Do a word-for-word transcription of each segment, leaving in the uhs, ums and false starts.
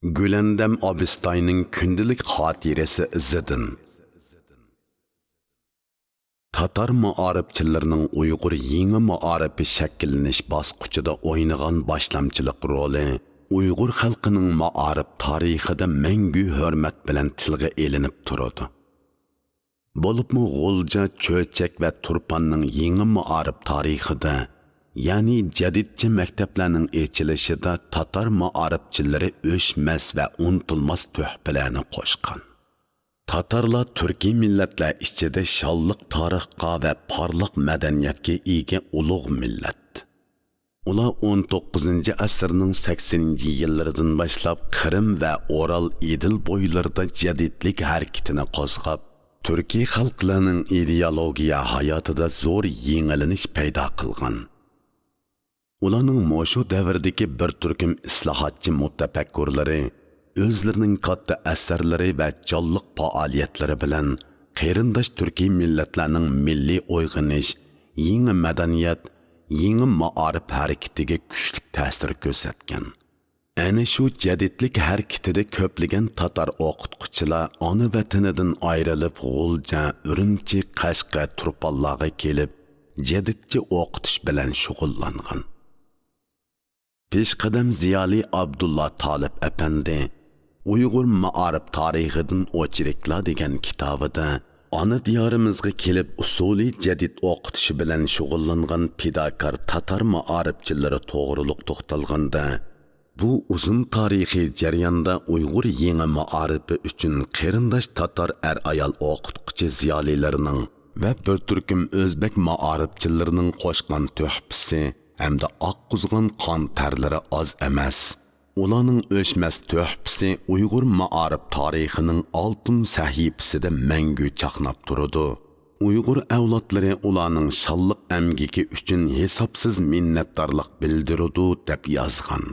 گۈلەندەم ئابىستاينىڭ كۈندىلىك خاتىرىسى ئىزىدىن. تاتار مائارىپچىلىرىنىڭ ئۇيغۇر يېڭى مائارىپى شەكىللىنىش باسقۇچىدا ئوينىغان باشلامچىلىق رولى ئۇيغۇر خەلقىنىڭ مائارىپ تارىخىدا مەڭگۈ ھۆرمەت بىلەن تىلغا ئېلىنىپ تۇرىدۇ. بولۇپمۇ غۇلجا، چۆچەك ۋە تۇرپاننىڭ يېڭى مائارىپ تارىخىدا، يەنى جەدىدچە مەكتەپلەرنىڭ ئېچىلىشىدا تاتار مائارىپچىلىرى ئۆچمەس ۋە ئۇنتۇلماس تۆھپىلەرنى قوشقان. تاتارلار تۈركىي مىللەتلەر ئىچىدە شانلىق تارىخقا ۋە پارلاق مەدەنىيەتكە ئىگە ئۇلۇغ مىللەت. ئۇلار ئون توققۇزىنچى ئەسىرنىڭ سەكسىنىنچى يىللىرىدىن باشلاپ قىرىم ۋە ئورال ئېدىل بويلىرىدا جەدىدلىك ھەرىكىتىنى قوزغاپ، تۈركىي خەلقلەرنىڭ ئىدېئولوگىيە ھاياتىدا زور يېڭىلىنىش پەيدا قىلغان. ئۇلارنىڭ مۇشۇ دەۋردىكى بىر تۈركۈم ئىسلاھاتچى مۇتەپەككۇرلىرى ئۆزلىرىنىڭ كاتتا ئەسەرلىرى ۋە جانلىق پائالىيەتلىرى بىلەن قېرىنداش تۈركىي مىللەتلەرنىڭ مىللىي ئويغىنىش، يېڭى مەدەنىيەت، يېڭى مائارىپ ھەرىكىتىگە كۈچلۈك تەسىر كۆرسەتكەن. ئەنە شۇ جەدىدلىك ھەرىكىتىدە كۆپلىگەن تاتار ئوقۇتقۇچىلار ئانا ۋەتىنىدىن ئايرىلىپ، غۇلجا، ئۈرۈمچى، قەشقەر، تۇرپانلارغا كېلىپ، جەدىدچە ئوقۇتۇش بىلەن شۇغۇللانغان. پېشقەدەم زىيالىي ئابدۇللا تالىپ ئەپەندى ئۇيغۇر مائارىپ تارىخىدىن ئوچېركلار دېگەن كىتابىدا ئانا دىيارىمىزغا كېلىپ ئۇسۇلى جەدىد ئوقۇتۇشى بىلەن شۇغۇللانغان پىداكار تاتار مائارىپچىلىرى توغرۇلۇق توختالغاندا، بۇ ئۇزۇن تارىخىي جەرياندا ئۇيغۇر يېڭى مائارىپى ئۈچۈن قېرىنداش تاتار ئەر-ئايال ئوقۇتقۇچى زىيالىيلىرىنىڭ ۋە بىر تۈركۈم ئۆزبەك مائارىپچىلىرىنىڭ قوشقان تۆھپىسى ھەمدە ئاققۇزغان قان تەرلىرى ئاز ئەمەس. ئۇلارنىڭ ئۆچمەس تۆھپىسى ئۇيغۇر مائارىپ تارىخىنىڭ ئالتۇن سەھىپىسىدە مەڭگۈ چاقناپ تۇرىدۇ. ئۇيغۇر ئەۋلادلىرى ئۇلارنىڭ شانلىق ئەمگىكى ئۈچۈن ھېسابسىز مىننەتدارلىق بىلدۈرىدۇ، دەپ يازغان.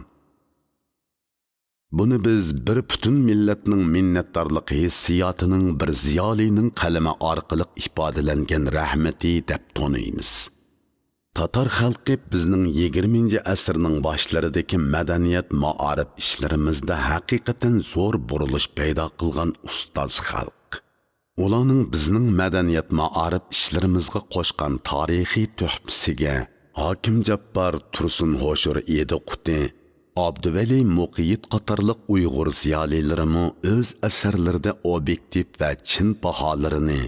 بۇنى بىز بىر پۈتۈن مىللەتنىڭ مىننەتدارلىق ھېسسىياتىنىڭ بىر زىيالىينىڭ قەلىمى ئارقىلىق ئىپادىلەنگەن رەھمىتى دەپ تونۇيمىز. تاتار خەلقى بىزنىڭ يىگىرمىنچى ئەسىرنىڭ باشلىرىدىكى مەدەنىيەت، مائارىپ ئىشلىرىمىزدا ھەقىقەتەن زور بۇرۇلۇش پەيدا قىلغان ئۇستاز خەلق. ئۇلارنىڭ بىزنىڭ مەدەنىيەت، مائارىپ ئىشلىرىمىزغا قوشقان تارىخىي تۆھپىسىگە ھاكىم جاپپار، تۇرسۇن ھوشۇر ئىدىقۇتى، ئابدۇۋەلى مۇقىيىت قاتارلىق ئۇيغۇر زىيالىيلىرىمۇ ئۆز ئەسەرلىرىدە ئوبيېكتىپ ۋە چىن باھالىرىنى،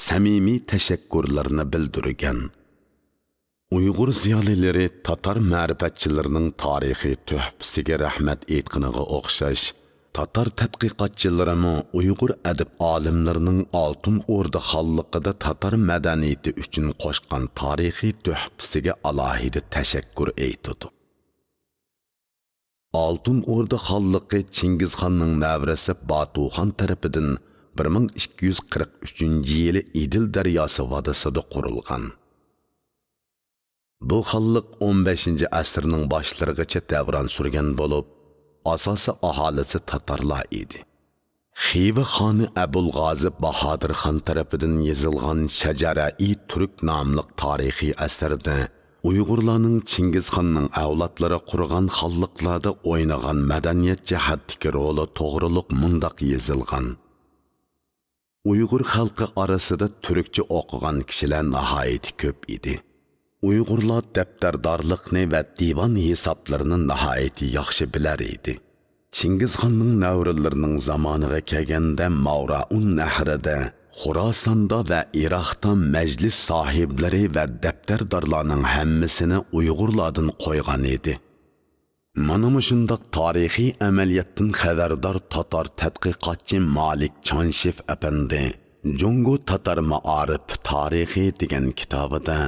سەمىمىي تەشەككۈرلىرىنى بىلدۈرگەن. ئۇيغۇر زىيالىيلىرى تاتار مەرىپەتچىلىرىنىڭ تارىخىي تۆھپىسىگە رەھمەت ئېيتقىنىغا ئوخشاش، تاتار تەتقىقاتچىلىرىمۇ ئۇيغۇر ئەدىب ئالىملىرىنىڭ ئالتۇن ئوردا خانلىقىدا تاتار مەدەنىيىتى ئۈچۈن قوشقان تارىخىي تۆھپىسىگە ئالاھىدە تەشەككۈر ئېيتىدۇ. ئالتۇن ئوردا خانلىقى چىڭگىزخاننىڭ نەۋرىسى باتۇخان تەرىپىدىن بىر مىڭ ئىككى يۈز قىرىق ئۈچىنچى يىلى ئېدىل دەرياسى ۋادىسىدا قۇرۇلغان. بۇ خانلىق ئون بەشىنچى ئەسىرنىڭ باشلىرىغىچە دەۋران سۈرگەن بولۇپ، ئاساسىي ئاھالىسى تاتارلار ئىدى. خىۋا خانى ئەبۇلغازى باھادىر خان تەرىپىدىن يېزىلغان شەجەرە-ئى تۈرك ناملىق تارىخىي ئەسەردە ئۇيغۇرلارنىڭ چىڭگىزخاننىڭ ئەۋلادلىرى قۇرغان خانلىقلاردا ئوينىغان مەدەنىيەت جەھەتتىكى رولى توغرۇلۇق مۇنداق يېزىلغان: ئۇيغۇر خەلقى ئارىسىدا تۈركچە ئوقۇغان كىشىلەر ناھايىتى كۆپ ئىدى. ئۇيغۇرلار دەپتەردارلىقنى ۋە دىۋان ھېسابلىرىنى ناھايىتى ياخشى بىلەر ئىدى. چىڭگىزخاننىڭ نەۋرىلىرىنىڭ زامانىغا كەلگەندە، ماۋرائۇن نەھرىدە، خوراساندا ۋە ئىراقتا مەجلىس ساھىبلىرى ۋە دەپتەردارلارنىڭ ھەممىسىنى ئۇيغۇرلاردىن قويغان ئىدى. مانا مۇشۇنداق تارىخىي ئەمەلىيەتتىن خەۋەردار تاتار تەتقىقاتچى مالىك چانشېف ئەپەندى جۇڭگو تاتار مائارىپ تارىخى دېگەن كىتابىدا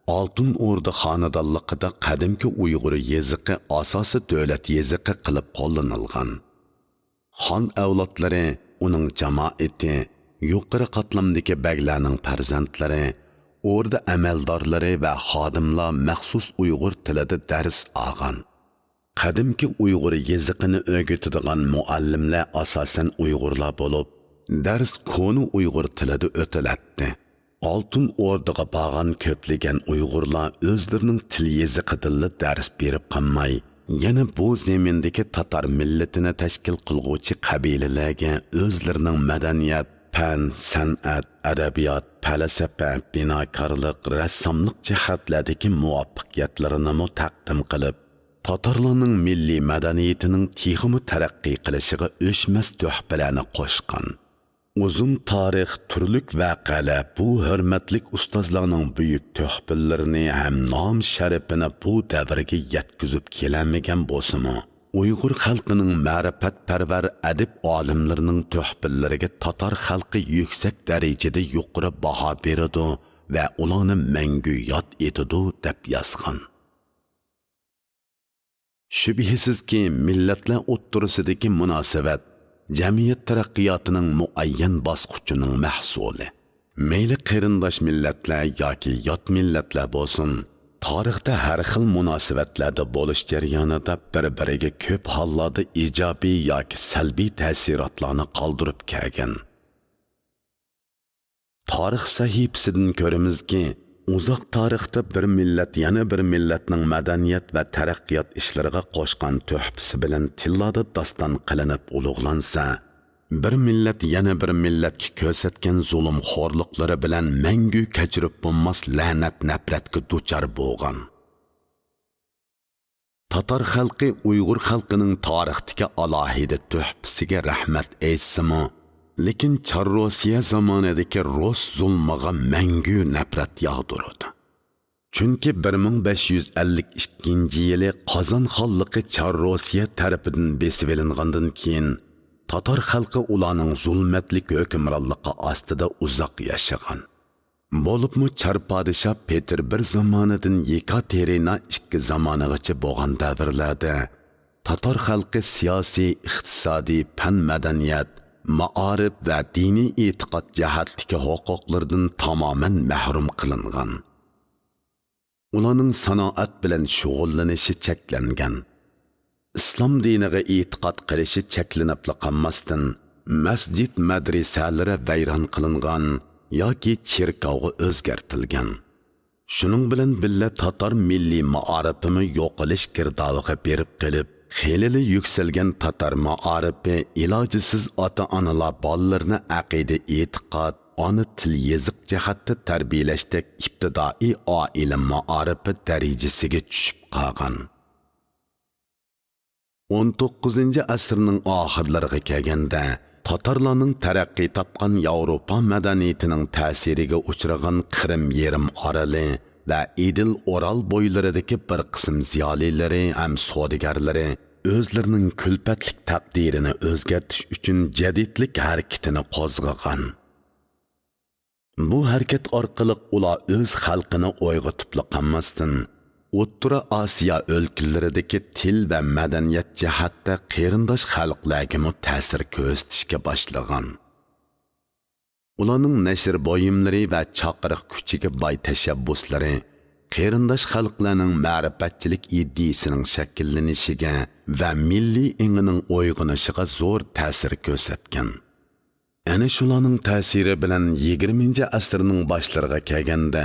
ئالتۇن ئوردا خانىدانلىقىدا قەدىمكى ئۇيغۇر يېزىقى ئاساسىي دۆلەت يېزىقى قىلىپ قوللىنىلغان. خان ئەۋلادلىرى، ئۇنىڭ جامائىتى، يۇقىرى قاتلامدىكى بەگلەرنىڭ پەرزەنتلىرى، ئوردا ئەمەلدارلىرى ۋە خادىملار مەخسۇس ئۇيغۇر تىلىدا دەرس ئالغان. قەدىمكى ئۇيغۇر يېزىقىنى ئۆگىتىدىغان مۇئەللىملەر ئاساسەن ئۇيغۇرلار بولۇپ، دەرس كونا ئۇيغۇر تىلىدا ئۆتۈلەتتى. ئالتۇن ئوردىغا بارغان كۆپلىگەن ئۇيغۇرلار ئۆزلىرىنىڭ تىل يېزىقىدىنلا دەرس بېرىپ قالماي، يەنە بۇ زېمىندىكى تاتار مىللىتىنى تەشكىل قىلغۇچى قەبىلىلەرگە ئۆزلىرىنىڭ مەدەنىيەت، پەن، سەنئەت، ئەدەبىيات، پەلسەپە، بىناكارلىق، رەسساملىق جەھەتلەردىكى مۇۋەپپەقىيەتلىرىنىمۇ تەقدىم قىلىپ، تاتارلارنىڭ مىللىي مەدەنىيىتىنىڭ تېخىمۇ تەرەققىي قىلىشىغا ئۆچمەس تۆھپىلەرنى قوشقان. ئۇزۇن تارىخ، تۈرلۈك ۋەقەلەر بۇ ھۆرمەتلىك ئۇستازلارنىڭ بۈيۈك تۆھپىلىرىنى ھەم نام-شەرىپىنى بۇ دەۋرگە يەتكۈزۈپ كېلەلمىگەن بولسىمۇ، ئۇيغۇر خەلقىنىڭ مەرىپەتپەرۋەر ئەدىب ئالىملىرىنىڭ تۆھپىلىرىگە تاتار خەلقى يۈكسەك دەرىجىدە يۇقىرى باھا بېرىدۇ ۋە ئۇلارنى مەڭگۈ ياد ئېتىدۇ، دەپ يازغان. شۈبھىسىزكى، مىللەتلەر ئوتتۇرىسىدىكى مۇناسىۋەت جەمئىيەت تەرەققىياتىنىڭ مۇئەييەن باسقۇچىنىڭ مەھسۇلى. مەيلى قېرىنداش مىللەتلەر ياكى يات مىللەتلەر بولسۇن، تارىختا ھەر خىل مۇناسىۋەتلەردە بولۇش جەريانىدا بىر-بىرىگە كۆپ ھاللاردا ئىجابىي ياكى سەلبىي تەسىراتلارنى قالدۇرۇپ كەلگەن. تارىخ سەھىپىسىدىن كۆرىمىزكى، ئۇزاق تارىختا بىر مىللەت يەنە بىر مىللەتنىڭ مەدەنىيەت ۋە تەرەققىيات ئىشلىرىغا قوشقان تۆھپىسى بىلەن تىللادا داستان قىلىنىپ ئۇلۇغلانسا، بىر مىللەت يەنە بىر مىللەتكە كۆرسەتكەن زۇلۇمخورلۇقلىرى بىلەن مەڭگۈ كەچۈرۈپ بولماس لەنەت-نەپرەتكە دۇچار بولغان. تاتار خەلقى ئۇيغۇر خەلقىنىڭ تارىختىكى ئالاھىدە تۆھپىسىگە رەھمەت ئېيتسىمۇ، لېكىن چار روسىيە زامانىدىكى رۇس زۇلمىغا مەڭگۈ نەپرەت ياغدۇرىدۇ. چۈنكى بىر مىڭ بەش يۈز ئەللىك ئىككىنچى يىلى قازان خانلىقى چار روسىيە تەرىپىدىن بېسىۋېلىنغاندىن كېيىن، تاتار خەلقى ئۇلارنىڭ زۇلمەتلىك ھۆكۈمرانلىقى ئاستىدا ئۇزاق ياشىغان. بولۇپمۇ چار پادىشاھ پېتىر بىر زامانىدىن يېكاتېرىنا ئىككى زامانىغىچە بولغان دەۋرلەردە تاتار خەلقى سىياسىي، ئىقتىسادىي، پەن-مەدەنىيەت، مائارىپ ۋە دىنىي ئېتىقاد جەھەتتىكى ھوقۇقلىرىدىن تامامەن مەھرۇم قىلىنغان. ئۇلارنىڭ سانائەت بىلەن شۇغۇللىنىشى چەكلەنگەن. ئىسلام دىنىغا ئېتىقاد قىلىشى چەكلىنىپلا قالماستىن، مەسچىت، مەدرىسەلىرى ۋەيران قىلىنغان ياكى چېركاۋغا ئۆزگەرتىلگەن. شۇنىڭ بىلەن بىللە، تاتار مىللىي مائارىپىمۇ يوقىلىش گىردابىغا بېرىپ قېلىپ، خېلىلا يۈكسەلگەن تاتار مائارىپى ئىلاجىسىز ئاتا-ئانىلار بالىلىرىنى ئەقىدە-ئېتىقاد، ئانا تىل-يېزىق جەھەتتە تەربىيەلەشتەك ئىپتىدائىي ئائىلە مائارىپى دەرىجىسىگە چۈشۈپ قالغان. ئون توققۇزىنچى ئەسىرنىڭ ئاخىرلىرىغا كەلگەندە، تاتارلارنىڭ تەرەققىي تاپقان ياۋروپا مەدەنىيىتىنىڭ تەسىرىگە ئۇچرىغان قىرىم يېرىم ئارىلى ۋە ئېدىل ئورال بويلىرىدىكى بىر قىسىم زىيالىيلىرى ھەم سودىگەرلىرى ئۆزلىرىنىڭ كۈلپەتلىك تەقدىرىنى ئۆزگەرتىش ئۈچۈن جەدىدلىك ھەرىكىتىنى قوزغىغان. بۇ ھەرىكەت ئارقىلىق ئۇلار ئۆز خەلقىنى ئويغىتىپلا قالماستىن، ئوتتۇرا ئاسىيا ئۆلكىلىرىدىكى تىل ۋە مەدەنىيەت جەھەتتە قېرىنداش خەلقلەرگىمۇ تەسىر كۆرسىتىشكە باشلىغان. ئۇلارنىڭ نەشر بۇيۇملىرى ۋە چاقىرىق كۈچىگە باي تەشەببۇسلىرى قېرىنداش خەلقلەرنىڭ مەرىپەتچىلىك ئىدىيىسىنىڭ شەكىللىنىشىگە ۋە مىللىي ئېڭىنىڭ ئويغىنىشىغا زور تەسىر كۆرسەتكەن. ئەنە شۇلارنىڭ تەسىرى بىلەن يىگىرمىنچى ئەسىرنىڭ باشلىرىغا كەلگەندە،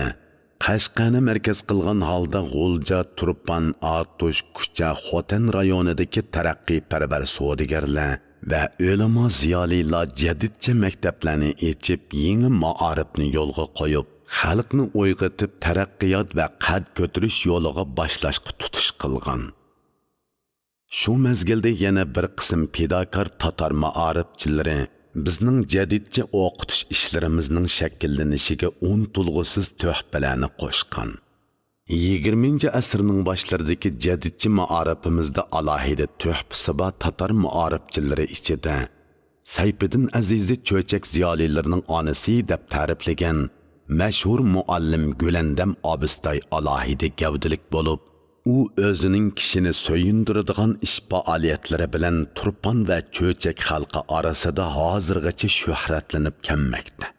قەشقەرنى مەركەز قىلغان ھالدا غۇلجا، تۇرپان، ئاتۇش، كۇچا، خوتەن رايونىدىكى تەرەققىيپەرۋەر سودىگەرلەر ۋە ئۆلىما زىيالىيلار جەدىدچە مەكتەپلەرنى ئېچىپ، يېڭى مائارىپنى يولغا قويۇپ، خەلقنى ئويغىتىپ، تەرەققىيات ۋە قەد كۆتۈرۈش يولىغا باشلاشقا تۇتۇش قىلغان. شۇ مەزگىلدە يەنە بىر قىسىم پىداكار تاتار مائارىپچىلىرى بىزنىڭ جەدىدچە ئوقۇتۇش ئىشلىرىمىزنىڭ شەكىللىنىشىگە ئۇنتۇلغۇسىز تۆھپىلەرنى قوشقان. يىگىرمىنچى ئەسىرنىڭ باشلىرىدىكى جەدىدچە مائارىپىمىزدا ئالاھىدە تۆھپىسى بار تاتار مائارىپچىلىرى ئىچىدە سەيپىدىن ئەزىزى چۆچەك زىيالىيلىرىنىڭ ئانىسى دەپ تەرىپلىگەن مەشھۇر مۇئەللىم گۈلەندەم ئابىستاي ئالاھىدە گەۋدىلىك بولۇپ، ئۇ ئۆزىنىڭ كىشىنى سۆيۈندۈرىدىغان ئىش پائالىيەتلىرى بىلەن تۇرپان ۋە چۆچەك خەلقى ئارىسىدا ھازىرغىچە شۆھرەتلىنىپ كەلمەكتە.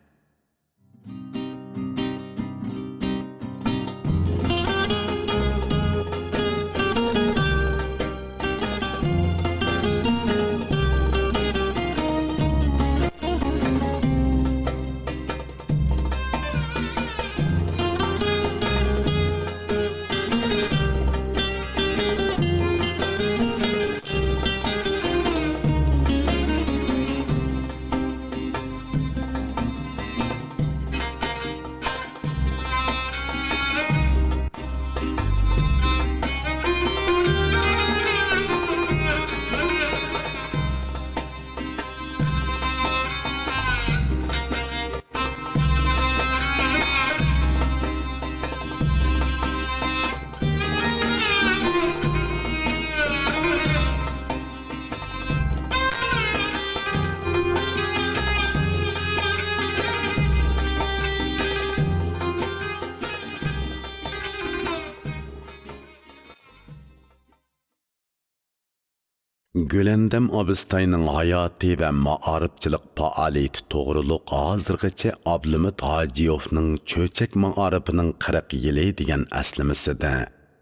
گۈلەندەم ئابىستاينىڭ ھاياتى ۋە مائارىپچىلىق پائالىيىتى توغرۇلۇق ھازىرغىچە ئابلىمىت ھاجىيوفنىڭ چۆچەك مائارىپىنىڭ قىرىق يىلى دېگەن ئەسلىمىسىدە،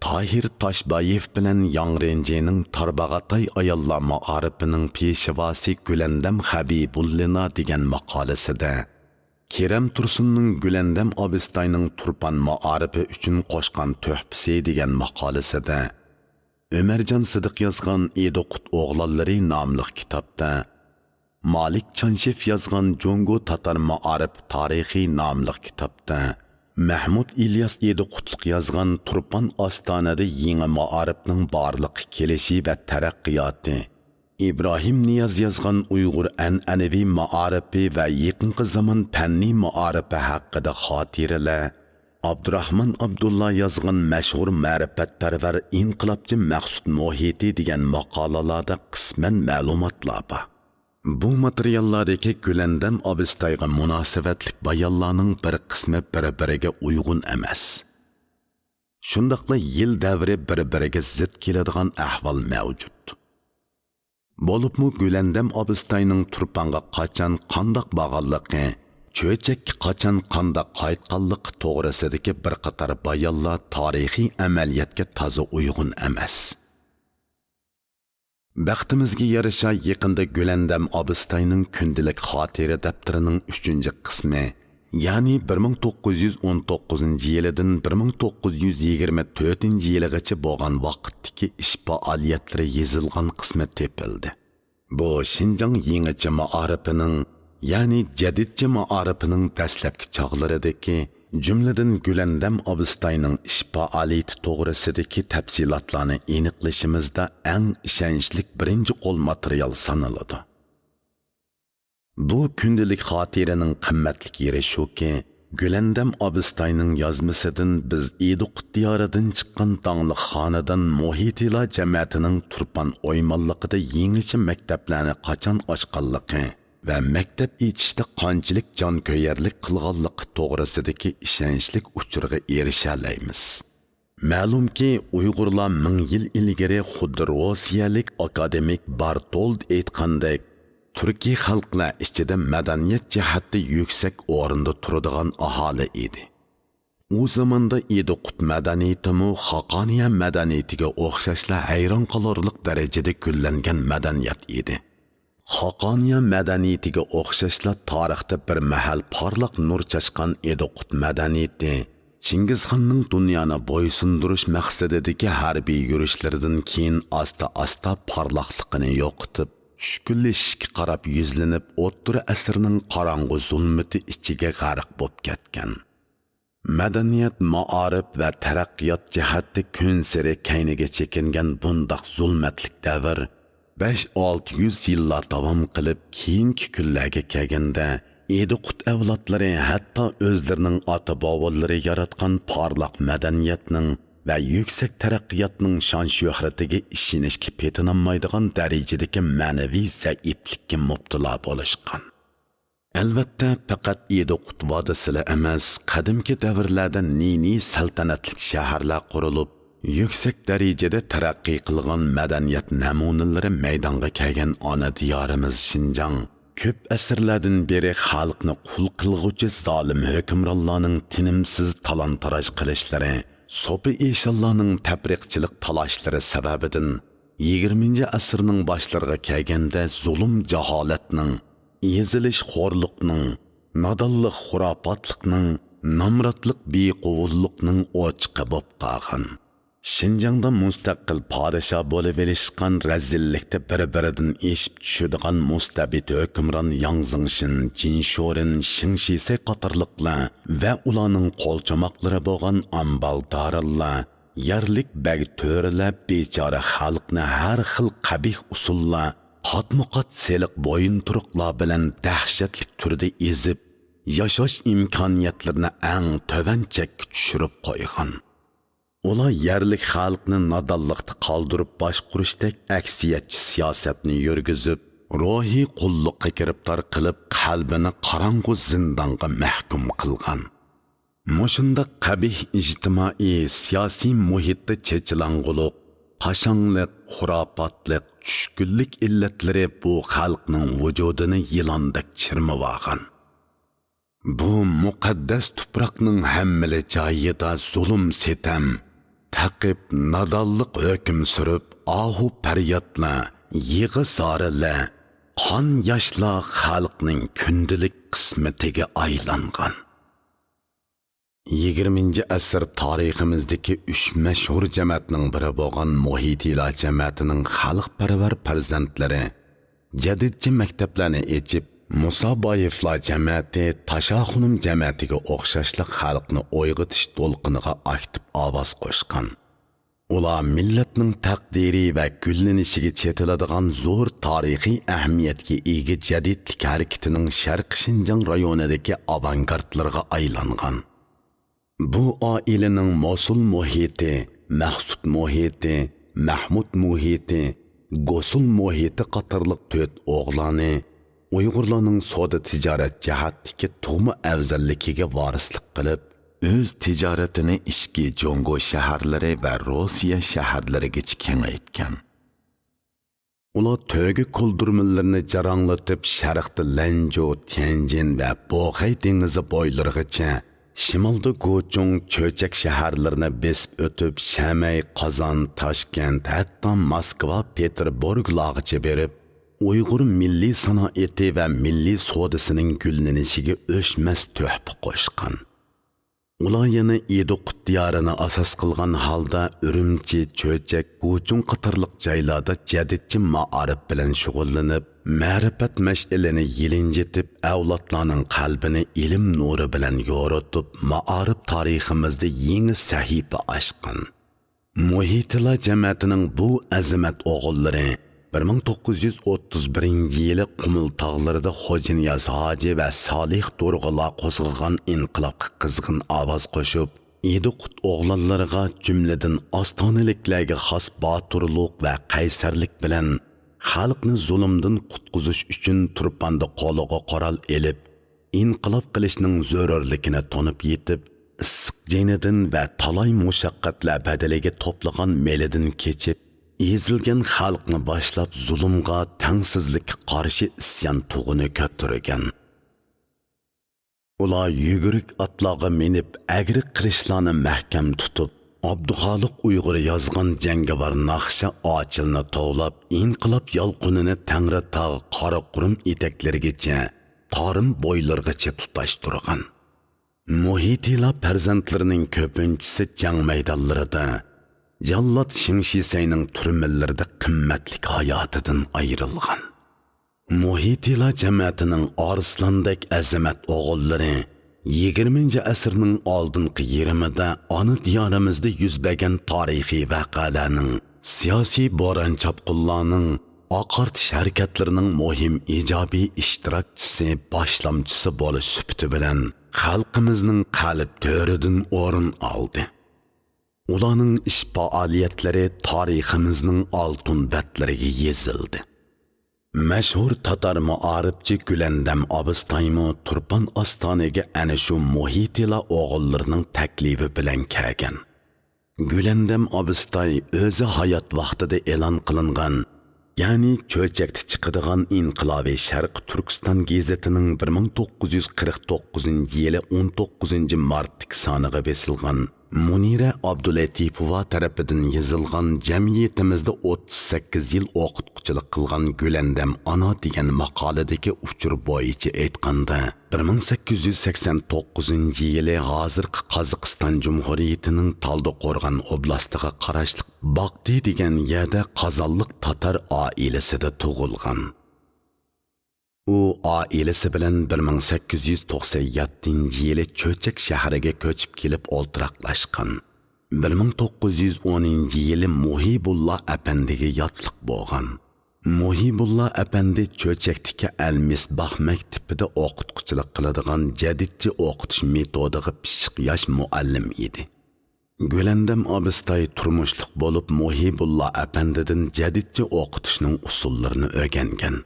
تاھىر تاشبايېف بىلەن ياڭ رېنجىنىڭ تارباغاتاي ئاياللار مائارىپىنىڭ پېشۋاسى گۈلەندەم خەبىبۇللىنا دېگەن ماقالىسىدە، كېرەم تۇرسۇننىڭ گۈلەندەم ئابىستاينىڭ تۇرپان مائارىپى ئۈچۈن قوشقان تۆھپىسى دېگەن ماقالىسىدە، ئۆمەرجان سىدىق يازغان ئىدىقۇت ئوغلانلىرى ناملىق كىتابتا، مالىك چانشېف يازغان جۇڭگو تاتار مائارىپ تارىخى ناملىق كىتابتا، مەھمۇد ئىلياس ئىدىقۇتلۇق يازغان تۇرپان ئاستانىدا يېڭى مائارىپنىڭ بارلىققا كېلىشى ۋە تەرەققىياتى، ئىبراھىم نىياز يازغان ئۇيغۇر ئەنئەنىۋى مائارىپى ۋە يېقىنقى زامان پەننىي مائارىپى ھەققىدە خاتىرىلەر، ئابدۇراخمان ئابدۇللا يازغان مەشھۇر مەرىپەتپەرۋەر ئىنقىلابچى مەخسۇت مۇھىتى دېگەن ماقالىلاردا قىسمەن مەلۇماتلار بار. بۇ ماتېرىياللاردىكى گۈلەندەم ئابىستايغا مۇناسىۋەتلىك بايانلارنىڭ بىر قىسمى بىر-بىرىگە ئۇيغۇن ئەمەس. شۇنداقلا يىل دەۋرى بىر-بىرىگە زىت كېلىدىغان ئەھۋال مەۋجۇت. بولۇپمۇ گۈلەندەم ئابىستاينىڭ تۇرپانغا قاچان، قانداق بارغانلىقى، چۆچەككە قاچان، قانداق قايتقانلىقى توغرىسىدىكى بىر قاتار بايانلار تارىخىي ئەمەلىيەتكە تازا ئۇيغۇن ئەمەس. بەختىمىزگە يارىشا، يېقىندا گۈلەندەم ئابىستاينىڭ كۈندىلىك خاتىرە دەپتىرىنىڭ ئۈچىنچى قىسمى، يەنى بىر مىڭ توققۇز يۈز ئون توققۇزىنچى يىلىدىن بىر مىڭ توققۇز يۈز يىگىرمە تۆتىنچى يىلىغىچە بولغان ۋاقىتتىكى ئىش پائالىيەتلىرى يېزىلغان قىسمى تېپىلدى. بۇ شىنجاڭ يېڭىچە مائارىپىنىڭ، يەنى جەدىدچە مائارىپىنىڭ دەسلەپكى چاغلىرىدىكى، جۈملىدىن گۈلەندەم ئابىستاينىڭ ئىش پائالىيىتى توغرىسىدىكى تەپسىلاتلارنى ئېنىقلىشىمىزدا ئەڭ ئىشەنچلىك بىرىنچى قول ماتېرىيال سانىلىدۇ. بۇ كۈندىلىك خاتىرىنىڭ قىممەتلىك يېرى شۇكى، گۈلەندەم ئابىستاينىڭ يازمىسىدىن بىز ئىدىقۇت دىيارىدىن چىققان داڭلىق خانىدان مۇھىتىلا جەمەتىنىڭ تۇرپان ئويمانلىقىدا يېڭىچە مەكتەپلەرنى قاچان ئاچقانلىقى ۋە مەكتەپ ئېچىشتا قانچىلىك جانكۆيەرلىك قىلغانلىقى توغرىسىدىكى ئىشەنچلىك ئۇچۇرغا ئېرىشەلەيمىز. مەلۇمكى، ئۇيغۇرلار مىڭ يىل ئىلگىرى خۇددى روسىيەلىك ئاكادېمىك بارتولد ئېيتقاندەك، تۈركىي خەلقلەر ئىچىدە مەدەنىيەت جەھەتتە يۈكسەك ئورۇندا تۇرىدىغان ئاھالە ئىدى. ئۇ زاماندا ئىدىقۇت مەدەنىيىتىمۇ خاقانىيە مەدەنىيىتىگە ئوخشاشلا ھەيران قالارلىق دەرىجىدە گۈللەنگەن مەدەنىيەت ئىدى. خاقانىيە مەدەنىيىتىگە ئوخشاشلا تارىختا بىر مەھەل پارلاق نۇر چاچقان ئىدىقۇت مەدەنىيىتى، چىڭگىزخاننىڭ دۇنيانى بويسۇندۇرۇش مەقسىتىدىكى ھەربىي يۈرۈشلىرىدىن كېيىن ئاستا-ئاستا پارلاقلىقىنى يوقىتىپ، چۈشكۈنلىشىشكە قاراپ يۈزلىنىپ، ئوتتۇرا ئەسىرنىڭ قاراڭغۇ زۇلمىتى ئىچىگە غەرق بوپ كەتكەن. مەدەنىيەت، مائارىپ ۋە تەرەققىيات جەھەتتە كۈنسېرى كەينىگە چېكىنگەن بۇنداق زۇلمەتلىك دەۋر بەش-ئالتە يۈز يىللار داۋام قىلىپ، كېيىنكى كۈنلەرگە كەلگەندە، ئىدىقۇت ئەۋلادلىرى ھەتتا ئۆزلىرىنىڭ ئاتا-بوۋىلىرى ياراتقان پارلاق مەدەنىيەتنىڭ ۋە يۈكسەك تەرەققىياتنىڭ شان-شۆھرىتىگە ئىشىنىشكە پېتىنالمايدىغان دەرىجىدىكى مەنىۋى زەئىپلىككە مۇپتىلا بولۇشقان. ئەلۋەتتە، پەقەت ئىدىقۇت ۋادىسىلا ئەمەس، قەدىمكى دەۋرلەردە نى-نى سەلتەنەتلىك شەھەرلەر قۇرۇلۇپ، يۈكسەك دەرىجىدە تەرەققىي قىلغان مەدەنىيەت نەمۇنىلىرى مەيدانغا كەلگەن ئانا دىيارىمىز شىنجاڭ، كۆپ ئەسىرلەردىن بېرى خەلقنى قۇل قىلغۇچى زالىم ھۆكۈمرانلارنىڭ تىنىمسىز تالان-تاراج قىلىشلىرى، سوپى ئىشانلارنىڭ تەپرىقىچىلىك تالاشلىرى سەۋەبىدىن، يىگىرمىنچى ئەسىرنىڭ باشلىرىغا كەلگەندە زۇلۇم-جاھالەتنىڭ، ئېزىلىش-خورلۇقنىڭ، نادانلىق-خۇراپاتلىقنىڭ، نامراتلىق-بىقوۋۇللۇقنىڭ ئوچىقى بولۇپ قالغان. شىنجاڭدا مۇستەقىل پادىشاھ بولۇۋېلىشقان رەزىللىكتە بىر-بىرىدىن ئېشىپ چۈشىدىغان مۇستەبىت ھۆكۈمران ياڭ زېڭشىن، جىن شورېن، شېڭ شىسەي قاتارلىقلار ۋە ئۇلارنىڭ قولچوماقلىرى بولغان ئامبال دارىنلار، يەرلىك بەگ تۆرىلەر بىچارە خەلقنى ھەر خىل قەبىھ ئۇسۇللار، قاتمۇقات سېلىق بويۇنتۇرۇقلار بىلەن دەھشەتلىك تۈردە ئېزىپ، ياشاش ئىمكانىيەتلىرىنى ئەڭ تۆۋەن چەككە چۈشۈرۈپ قويغان. ئۇلار يەرلىك خەلقنى نادانلىقتا قالدۇرۇپ باشقۇرۇشتەك ئەكسىيەتچى سىياسەتنى يۈرگۈزۈپ، روھىي قۇللۇققا گىرىپتار قىلىپ، قەلبىنى قاراڭغۇ زىندانغا مەھكۇم قىلغان. مۇشۇنداق قەبىھ ئىجتىمائىي، سىياسىي مۇھىتتا چېچىلاڭغۇلۇق، قاشاڭلىق، خۇراپاتلىق، چۈشكۈنلۈك ئىللەتلىرى بۇ خەلقنىڭ ۋۇجۇدىنى يىلاندەك چىرمىۋالغان. بۇ مۇقەددەس تۇپراقنىڭ ھەممىلا جايىدا زۇلۇم-سىتەم، تەقىب-نادانلىق ھۆكۈم سۈرۈپ، ئاھۇ-پەريادلار، يىغا-زارىلار، قان-ياشلار خەلقنىڭ كۈندىلىك قىسمىتىگە ئايلانغان. يىگىرمىنچى ئەسىر تارىخىمىزدىكى ئۈچ مەشھۇر جەمەتنىڭ بىرى بولغان مۇھىتىلا جەمەتىنىڭ خەلقپەرۋەر پەرزەنتلىرى جەدىدچى مەكتەپلەرنى ئېچىپ، مۇسابايېۋلار جەمەتى، تاشاخۇنۇم جەمەتىگە ئوخشاشلا خەلقنى ئويغىتىش دولقۇنىغا ئاكتىپ ئاۋاز قوشقان. ئۇلار مىللەتنىڭ تەقدىرى ۋە گۈللىنىشىگە چېتىلىدىغان زور تارىخىي ئەھمىيەتكە ئىگە جەدىدلىك ھەرىكىتىنىڭ شەرقىي شىنجاڭ رايونىدىكى ئاۋانگارتلىرىغا ئايلانغان. بۇ ئائىلىنىڭ موسۇل مۇھىتى، مەخسۇت مۇھىتى، مەھمۇت مۇھىتى، گوسۇل مۇھىتى قاتارلىق تۆت ئوغلانى ئۇيغۇرلارنىڭ سودا-تىجارەت جەھەتتىكى تۇغما ئەۋزەللىكىگە ۋارىسلىق قىلىپ، ئۆز تىجارىتىنى ئىچكى جۇڭگو شەھەرلىرى ۋە روسىيە شەھەرلىرىگىچە كېڭەيتكەن. ئۇلار تۆگە كولدۇرمىلىرىنى جاراڭلىتىپ، شەرقتە لەنجۇ، تيەنجىن ۋە بوخەي دېڭىزى بويلىرىغىچە، شىمالدا گۇچۇڭ، چۆچەك شەھەرلىرىنى بېسىپ ئۆتۈپ، شەمەي، قازان، تاشكەنت، ھەتتا موسكۋا، پېتېربۇرگلارغىچە بېرىپ، ئۇيغۇر مىللىي سانائىتى ۋە مىللىي سودىسىنىڭ گۈللىنىشىگە ئۆچمەس تۆھپە قوشقان. ئۇلار يەنە ئىدىقۇت دىيارىنى ئاساس قىلغان ھالدا ئۈرۈمچى، چۆچەك، گۇچۇڭ قاتارلىق جايلاردا جەدىدچى مائارىپ بىلەن شۇغۇللىنىپ، مەرىپەت مەشئىلىنى يېلىنجىتىپ، ئەۋلادلارنىڭ قەلبىنى ئىلىم نۇرى بىلەن يورۇتۇپ، مائارىپ تارىخىمىزدا يېڭى سەھىپە ئاچقان. مۇھىتلا جەمەتىنىڭ بۇ ئەزىمەت ئوغۇللىرى بىر مىڭ توققۇز يۈز ئوتتۇز بىرىنچى يىلى قۇمۇل تاغلىرىدا خوجانىياز ھاجى ۋە سالىھ دورغىلار قوزغىغان ئىنقىلابقا قىزغىن ئاۋاز قوشۇپ، ئىدىقۇت ئوغلانلىرىغا، جۈملىدىن ئاستانىلىكلەرگە خاس باتۇرلۇق ۋە قەيسەرلىك بىلەن خەلقنى زۇلۇمدىن قۇتقۇزۇش ئۈچۈن تۇرپاندا قولىغا قورال ئېلىپ، ئىنقىلاب قىلىشنىڭ زۆرۈرلۈكىنى تونۇپ يېتىپ، ئىسسىق جېنىدىن ۋە تالاي مۇشەققەتلەر بەدىلىگە توپلىغان مېلىدىن كېچىپ، ئېزىلگەن خەلقنى باشلاپ، زۇلۇمغا، تەڭسىزلىككە قارشى ئىسيان تۇغىنى كۆتۈرگەن. ئۇلار يۈگۈرۈك ئاتلارغا مىنىپ، ئەگرى قىلىچلارنى مەھكەم تۇتۇپ، ئابدۇخالىق ئۇيغۇر يازغان جەڭگىۋار ناخشا ئاچىلنى توۋلاپ، ئىنقىلاب يالقۇنىنى تەڭرىتاغ، قاراقۇرۇم ئېتەكلىرىگىچە، تارىم بويلىرىغىچە تۇتاشتۇرغان. مۇھىتلا پەرزەنتلىرىنىڭ كۆپىنچىسى جەڭ مەيدانلىرىدا، جاللات شېڭ شىسەينىڭ تۈرمىلىرىدە قىممەتلىك ھاياتىدىن ئايرىلغان. مۇھىتلا جەمەتىنىڭ ئارسلاندەك ئەزىمەت ئوغۇللىرى يىگىرمىنچى ئەسىرنىڭ ئالدىنقى يېرىمىدا ئانا دىيارىمىزدا يۈز بەرگەن تارىخىي ۋەقەلەرنىڭ، سىياسىي بوران-چاپقۇنلارنىڭ، ئاقارتىش ھەرىكەتلىرىنىڭ مۇھىم ئىجابىي ئىشتىراكچىسى، باشلامچىسى بولۇش سۈپىتى بىلەن خەلقىمىزنىڭ قەلب تۆرىدىن ئورۇن ئالدى. ئۇلارنىڭ ئىش پائالىيەتلىرى تارىخىمىزنىڭ ئالتۇن بەتلىرىگە يېزىلدى. مەشھۇر تاتار مائارىپچى گۈلەندەم ئابىستايمۇ تۇرپان ئاستانىگە ئەنە شۇ مۇھىتلا ئوغۇللىرىنىڭ تەكلىپى بىلەن كەلگەن. گۈلەندەم ئابىستاي ئۆزى ھايات ۋاقتىدا ئېلان قىلىنغان، يەنى چۆچەكتە چىقىدىغان ئىنقىلابىي شەرقىي تۈركىستان گېزىتىنىڭ بىر مىڭ توققۇز يۈز قىرىق توققۇزىنچى يىلى ئون توققۇزىنچى مارتتىكى سانىغا بېسىلغان مۇنىرە ئابدۇلەتىپوۋا تەرىپىدىن يېزىلغان جەمئىيىتىمىزدە ئوتتۇز سەككىز يىل ئوقۇتقۇچىلىق قىلغان گۈلەندەم ئانا دېگەن ماقالىدىكى ئۇچۇر بويىچە ئېيتقاندا، بىر مىڭ سەككىز يۈز سەكسەن توققۇزىنچى يىلى ھازىرقى قازاقىستان جۇمھۇرىيىتىنىڭ تالدىقورغان ئوبلاستىغا قاراشلىق باقتى دېگەن يەردە قازانلىق تاتار ئائىلىسىدە تۇغۇلغان. ئۇ ئائىلىسى بىلەن بىر مىڭ سەككىز يۈز توقسەن يەتتىنچى يىلى چۆچەك شەھىرىگە كۆچۈپ كېلىپ ئولتۇراقلاشقان. بىر مىڭ توققۇز يۈز ئونىنچى يىلى مۇھىبۇللا ئەپەندىگە ياتلىق بولغان. مۇھىبۇللا ئەپەندى چۆچەكتىكى ئەل مىسباھ مەكتىپىدە ئوقۇتقۇچىلىق قىلىدىغان جەدىدچى ئوقۇتۇش مېتودىغا پىششىق ياش مۇئەللىم ئىدى. گۈلەندەم ئابىستاي تۇرمۇشلۇق بولۇپ، مۇھىبۇللا ئەپەندىدىن جەدىدچە ئوقۇتۇشنىڭ ئۇسۇللىرىنى ئۆگەنگەن.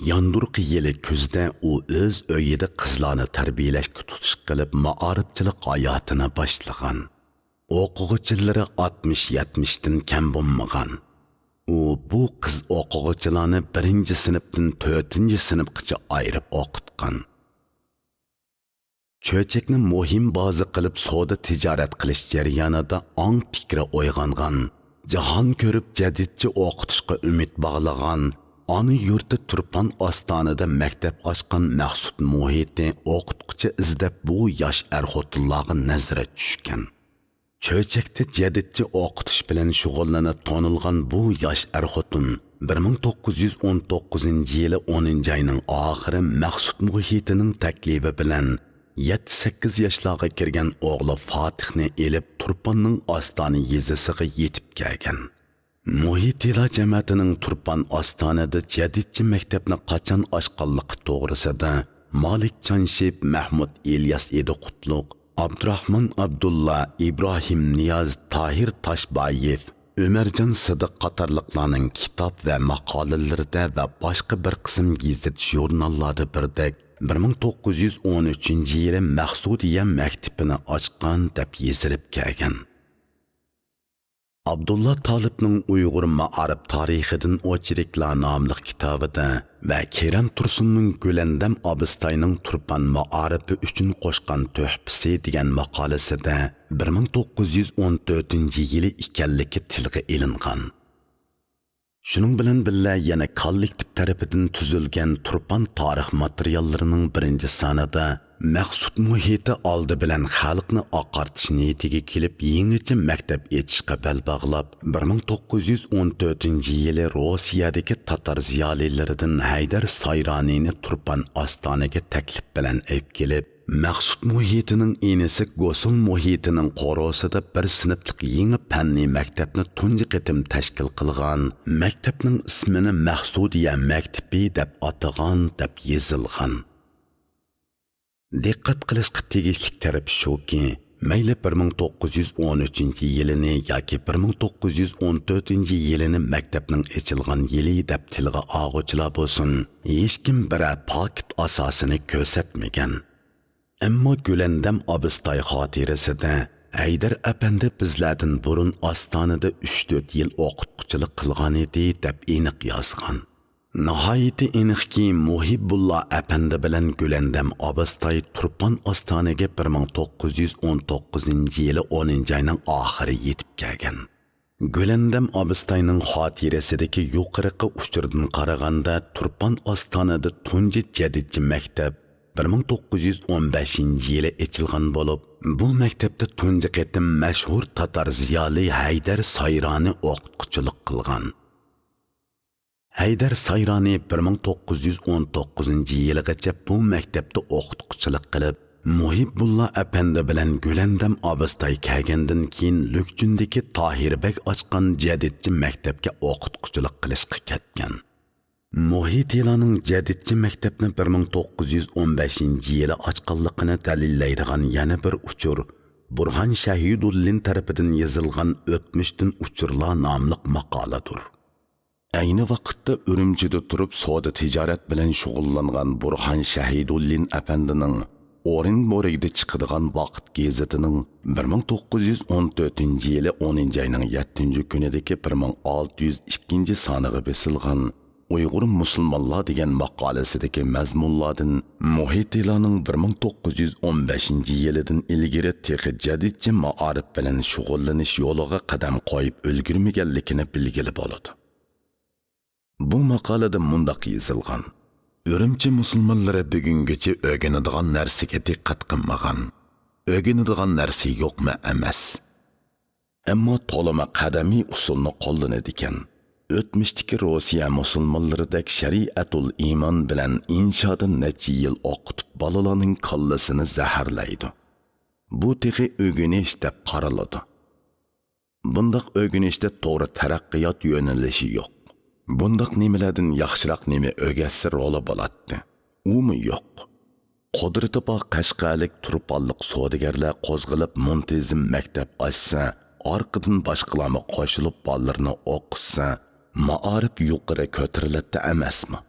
ياندۇرقى يىلى كۈزدە ئۇ ئۆز ئۆيىدە قىزلارنى تەربىيەلەشكە تۇتۇش قىلىپ، مائارىپچىلىق ھاياتىنى باشلىغان. ئوقۇغۇچىلىرى ئاتمىش يەتمىشتىن كەم بولمىغان. ئۇ بۇ قىز ئوقۇغۇچىلارنى بىرىنچى سىنىپتىن تۆتىنچى سىنىپقىچە ئايرىپ ئوقۇتقان. چۆچەكنى مۇھىم بازا قىلىپ سودا تىجارەت قىلىش جەريانىدا ئاڭ پىكرى ئويغانغان، جاھان كۆرۈپ جەدىدچە ئوقۇتۇشقا ئۈمىد باغلىغان، ئانا يۇرتى تۇرپان ئاستانىدا مەكتەپ ئاچقان مەخسۇت مۇھىتى ئوقۇتقۇچى ئىزدەپ بۇ ياش ئەر-خوتۇنلارغا نەزىرى چۈشكەن. چۆچەكتە جەدىدچە ئوقۇتۇش بىلەن شۇغۇللىنىپ تونۇلغان بۇ ياش ئەر-خوتۇن بىر مىڭ توققۇز يۈز ئون توققۇزىنچى يىلى ئونىنچى ئاينىڭ ئاخىرى مەخسۇت مۇھىتىنىڭ تەكلىپى بىلەن يەتتە-سەككىز ياشلارغا كىرگەن ئوغلى فاتىھنى ئېلىپ تۇرپاننىڭ ئاستانە يېزىسىغا يېتىپ كەلگەن. مۇھىتىلا جەمەتىنىڭ تۇرپان ئاستانىدا جەدىدچە مەكتەپنى قاچان ئاچقانلىقى توغرىسىدا مالىك چانشىپ، مەھمۇد ئىلياس ئىدىقۇتلۇق، ئابدۇراخمان ئابدۇللا، ئىبراھىم نىياز، تاھىر تاشبايېۋ، ئۆمەرجان سىدىق قاتارلىقلارنىڭ كىتاب ۋە ماقالىلىرىدە ۋە باشقا بىر قىسىم گېزىت-ژۇرناللاردا بىردەك بىر مىڭ توققۇز يۈز ئون ئۈچىنچى يىلى مەخسۇدىيە مەكتىپىنى ئاچقان دەپ يېزىلىپ كەلگەن. ئابدۇللا تالىپنىڭ ئۇيغۇر مائارىپ تارىخىدىن ئوچېركلار ناملىق كىتابىدا ۋە كېرەم تۇرسۇننىڭ گۈلەندەم ئابىستاينىڭ تۇرپان مائارىپى ئۈچۈن قوشقان تۆھپىسى دېگەن ماقالىسىدە بىر مىڭ توققۇز يۈز ئون تۆتىنچى يىلى ئىكەنلىكى تىلغا ئېلىنغان. شۇنىڭ بىلەن بىللە، يەنە كوللېكتىپ تەرىپىدىن تۈزۈلگەن تۇرپان تارىخ ماتېرىياللىرىنىڭ بىرىنچى سانىدا مەخسۇت مۇھىتى ئالدى بىلەن خەلقنى ئاقارتىش نىيىتىگە كېلىپ، يېڭىچە مەكتەپ ئېچىشقا بەل باغلاپ، بىر مىڭ توققۇز يۈز ئون تۆتىنچى يىلى روسىيەدىكى تاتار زىيالىيلىرىدىن ھەيدەر سايرانىنى تۇرپان ئاستانىگە تەكلىپ بىلەن ئېلىپ كېلىپ، مەخسۇت مۇھىتىنىڭ ئىنىسى گوسۇل مۇھىتىنىڭ قورۇسىدا بىر سىنىپلىق يېڭى پەننىي مەكتەپنى تۇنجى قېتىم تەشكىل قىلغان، مەكتەپنىڭ ئىسمىنى مەخسۇدىيە مەكتىپى دەپ ئاتىغان دەپ يېزىلغان. دىققەت قىلىشقا تېگىشلىك تەرىپى شۇكى، مەيلى بىر مىڭ توققۇز يۈز ئون ئۈچىنچى يىلىنى ياكى بىر مىڭ توققۇز يۈز ئون تۆتىنچى يىلىنى مەكتەپنىڭ ئېچىلغان يىلى دەپ تىلغا ئالغۇچىلار بولسۇن، ھېچكىم بىرەر پاكىت ئاساسىنى كۆرسەتمىگەن. ئەمما گۈلەندەم ئابىستاي خاتىرىسىدە، ھەيدەر ئەپەندى بىزلەردىن بۇرۇن ئاستانىدا ئۈچ-تۆت يىل ئوقۇتقۇچىلىق قىلغانىدى، دەپ ئېنىق يازغان. ناھايىتى ئېنىقكى، مۇھىببۇللا ئەپەندى بىلەن گۈلەندەم ئابىستاي تۇرپان ئاستانىگە بىر مىڭ توققۇز يۈز ئون توققۇزىنچى يىلى ئونىنچى ئاينىڭ ئاخىرى يېتىپ كەلگەن. گۈلەندەم ئابىستاينىڭ خاتىرىسىدىكى يۇقىرىقى ئۇچۇردىن قارىغاندا، تۇرپان ئاستانىدا تۇنجى جەدىدچە مەكتەپ بىر مىڭ توققۇز يۈز ئون بەشىنچى يىلى ئېچىلغان بولۇپ، بۇ مەكتەپتە تۇنجى قېتىم مەشھۇر تاتار زىيالىي ھەيدەر سايرانى ئوقۇتقۇچىلىق قىلغان. ھەيدەر سايرانى بىر مىڭ توققۇز يۈز ئون توققۇزىنچى يىلىغىچە بۇ مەكتەپتە ئوقۇتقۇچىلىق قىلىپ، مۇھىببۇللا ئەپەندى بىلەن گۈلەندەم ئابىستاي كەلگەندىن كېيىن، لۈكچۈندىكى تاھىر بەگ ئاچقان جەدىدچە مەكتەپكە ئوقۇتقۇچىلىق قىلىشقا كەتكەن. مۇھىتىلانىڭ جەدىدچە مەكتەپنى بىر مىڭ توققۇز يۈز ئون بەشىنچى يىلى ئاچقانلىقىنى دەلىللەيدىغان يەنە بىر ئۇچۇر بۇرھان شەھىدۇللىن تەرىپىدىن يېزىلغان ئۆتمۈشتىن ئۇچۇرلار ناملىق ماقالىدۇر. ئەينى ۋاقىتتا ئۈرۈمچىدە تۇرۇپ سودا تىجارەت بىلەن شۇغۇللانغان بۇرھان شەھىدۇللىن ئەپەندىنىڭ ئورېنبورگدا چىقىدىغان ۋاقىت گېزىتىنىڭ بىر مىڭ توققۇز يۈز ئون تۆتىنچى يىلى ئونىنچى ئاينىڭ يەتتىنچى كۈنىدىكى بىر مىڭ ئالتە يۈز ئىككىنچى سانىغا بېسىلغان ئۇيغۇر مۇسۇلمانلار دېگەن ماقالىسىدىكى مەزمۇنلاردىن مۇھىتىلانىڭ بىر مىڭ توققۇز يۈز ئون بەشىنچى يىلىدىن ئىلگىرى تېخى جەدىدچە مائارىپ بىلەن شۇغۇللىنىش يولىغا قەدەم قويۇپ ئۈلگۈرمىگەنلىكىنى بىلگىلى بولىدۇ. بۇ ماقالىدە مۇنداق يېزىلغان: ئۈرۈمچى مۇسۇلمانلىرى بۈگۈنگىچە ئۆگىنىدىغان نەرسىگە دىققەت قىلمىغان. ئۆگىنىدىغان نەرسە يوقمۇ ئەمەس. ئەمما تولىمۇ قەدىمىي ئۇسۇلنى قوللىنىدىكەن. ئۆتمۈشتىكى روسىيە مۇسۇلمانلىرىدەك شەرىئەتۇل ئىمان بىلەن ئىنشادىن نەچچە يىل ئوقۇتۇپ، بالىلارنىڭ كاللىسىنى زەھەرلەيدۇ. بۇ تېخى ئۆگىنىش دەپ قارىلىدۇ. بۇنداق ئۆگىنىشتە توغرا تەرەققىيات يۆنىلىشى يوق. بۇنداق نېمىلەردىن ياخشىراق نېمە ئۆگەتسە رولى بولاتتى؟ ئۇمۇ يوق. قۇدرىتى بار قەشقەرلىك تۇرپانلىق سودىگەرلەر قوزغىلىپ مۇنتىزىم مەكتەپ ئاچسا، ئارقىدىن باشقىلارمۇ قوشۇلۇپ بالىلىرىنى ئوقۇتسا، مائارىپ يۇقىرى كۆتۈرۈلەتتى ئەمەسمۇ؟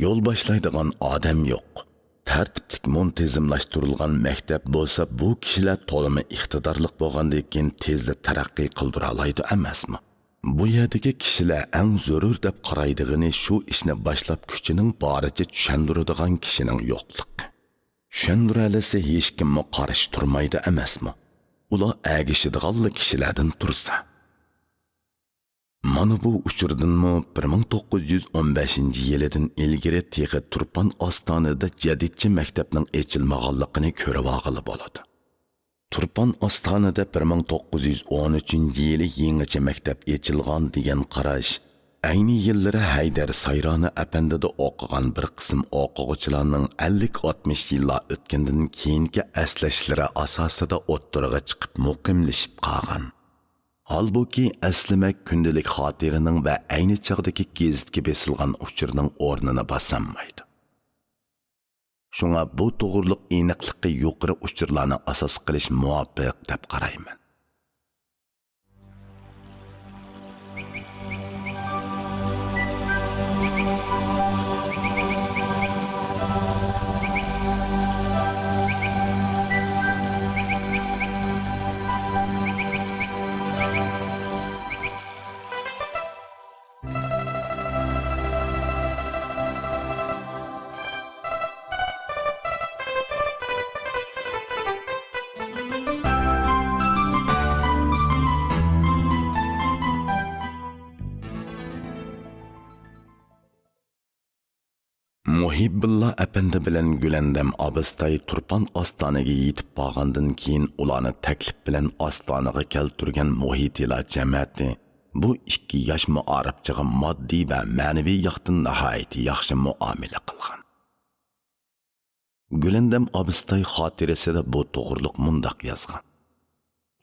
يول باشلايدىغان ئادەم يوق. تەرتىپلىك مۇنتىزىملاشتۇرۇلغان مەكتەپ بولسا، بۇ كىشىلەر تولىمۇ ئىقتىدارلىق بولغاندىن كېيىن تېزلا تەرەققىي قىلدۇرالايدۇ ئەمەسمۇ؟ بۇ يەردىكى كىشىلەر ئەڭ زۆرۈر دەپ قارايدىغىنى شۇ ئىشنى باشلاپ كۈچىنىڭ بارىچە چۈشەندۈرىدىغان كىشىنىڭ يوقلۇقى. چۈشەندۈرەلىسە ھېچكىممۇ قارشى تۇرمايدۇ ئەمەسمۇ؟ ئۇلار ئەگىشىدىغانلا كىشىلەردىن تۇرسا. مانا بۇ ئۇچۇردىنمۇ بىر مىڭ توققۇز يۈز ئون بەشىنچى يىلىدىن ئىلگىرى تېخى تۇرپان ئاستانىدا جەدىدچە مەكتەپنىڭ ئېچىلمىغانلىقىنى كۆرۈۋالغىلى بولىدۇ. تۇرپان ئاستانىدا بىر مىڭ توققۇز يۈز ئون ئۈچىنچى يىلى يېڭىچە مەكتەپ ئېچىلغان دېگەن قاراش، ئەينى يىللىرى ھەيدەر سايرانى ئەپەندىدە ئوقۇغان بىر قىسىم ئوقۇغۇچىلارنىڭ ئەللىك ئاتمىش يىللار ئۆتكەندىن كېيىنكى ئەسلەشلىرى ئاساسىدا ئوتتۇرىغا چىقىپ مۇقىملىشىپ قالغان. ھالبۇكى، ئەسلىمە كۈندىلىك خاتىرىنىڭ ۋە ئەينى چاغدىكى گېزىتكە بېسىلغان ئۇچۇرنىڭ ئورنىنى باسالمايدۇ. شۇڭا بۇ توغرىلىق ئېنىقلىقى يۇقىرى ئۇچۇرلارنى ئاساس قىلىش مۇۋاپىق دەپ قارايمەن. مۇھىببىللا ئەپەندى بىلەن گۈلەندەم ئابىستاي تۇرپان ئاستانىگە يېتىپ بارغاندىن كېيىن، ئۇلارنى تەكلىپ بىلەن ئاستانىغا كەلتۈرگەن مۇھىتىلا جەمەتى بۇ ئىككى ياش مائارىپچىغا ماددىي ۋە مەنىۋى ياقتىن ناھايىتى ياخشى مۇئامىلە قىلغان. گۈلەندەم ئابىستاي خاتىرىسىدە بۇ توغرىلىق مۇنداق يازغان: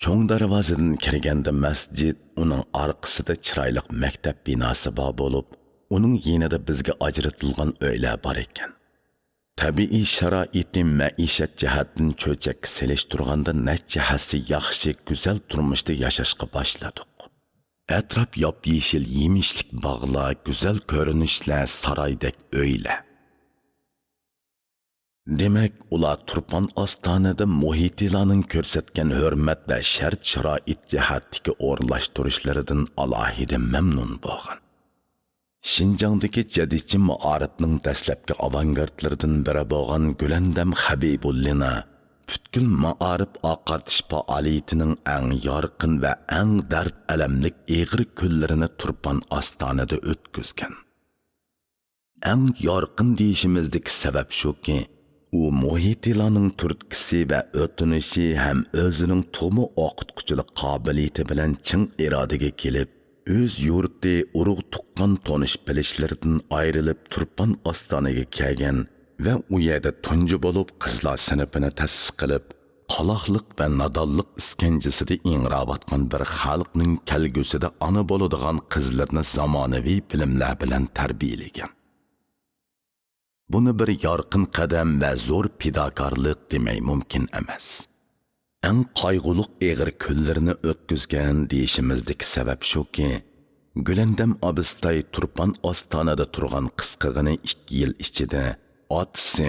چوڭ دەرۋازىدىن كىرگەندە مەسچىت، ئۇنىڭ ئارقىسىدا چىرايلىق مەكتەپ بىناسى بار بولۇپ، ئۇنىڭ يېنىدا بىزگە ئاجرىتىلغان ئۆيلەر بار ئىكەن. تەبىئىي شارائىتى مەئىشەت جەھەتتىن چۆچەككە سېلىشتۇرغاندا نەچچە ھەسسە ياخشى، گۈزەل تۇرمۇشتا ياشاشقا باشلىدۇق. ئەتراپ ياپيېشىل يېمىشلىك باغلار، گۈزەل كۆرۈنۈشلەر، سارايدەك ئۆيلەر. دېمەك، ئۇلار تۇرپان ئاستانىدا مۇھىتىلارنىڭ كۆرسەتكەن ھۆرمەت ۋە شەرت-شارائىت جەھەتتىكى ئورۇنلاشتۇرۇشلىرىدىن ئالاھىدە مەمنۇن بولغان. شىنجاڭدىكى جەدىدچە مائارىپنىڭ دەسلەپكى ئاۋانگارتلىرىدىن بىرى بولغان گۈلەندەم خەبىبۇللىنا پۈتكۈل مائارىپ ئاقارتىش پائالىيىتىنىڭ ئەڭ يارقىن ۋە ئەڭ دەرد-ئەلەملىك ئېغىر كۈنلىرىنى تۇرپان ئاستانىدا ئۆتكۈزگەن. ئەڭ يارقىن دېيىشىمىزدىكى سەۋەب شۇكى، ئۇ مۇھىتىلانىڭ تۈرتكىسى ۋە ئۆتۈنۈشى ھەم ئۆزىنىڭ تۇغما ئوقۇتقۇچىلىق قابىلىيىتى بىلەن چىڭ ئىرادىگە كېلىپ، ئۆز يۇرتى، ئۇرۇق-تۇغقان، تونۇش-بىلىشلىرىدىن ئايرىلىپ، تۇرپان ئاستانىگە كەلگەن ۋە ئۇ يەردە تۇنجى بولۇپ قىزلار سىنىپىنى تەسىس قىلىپ، قالاقلىق ۋە نادانلىق ئىسكەنجىسىدە ئىڭراۋاتقان بىر خەلقنىڭ كەلگۈسىدە ئانا بولىدىغان قىزلىرىنى زامانىۋى بىلىملەر بىلەن تەربىيەلىگەن. بۇنى بىر يارقىن قەدەم ۋە زور پىداكارلىق دېمەي مۇمكىن ئەمەس. ئەڭ قايغۇلۇق ئېغىر كۈنلىرىنى ئۆتكۈزگەن دېيىشىمىزدىكى سەۋەب شۇكى، گۈلەندەم ئابىستاي تۇرپان ئاستانىدا تۇرغان قىسقىغىنە ئىككى يىل ئىچىدە ئاتىسى،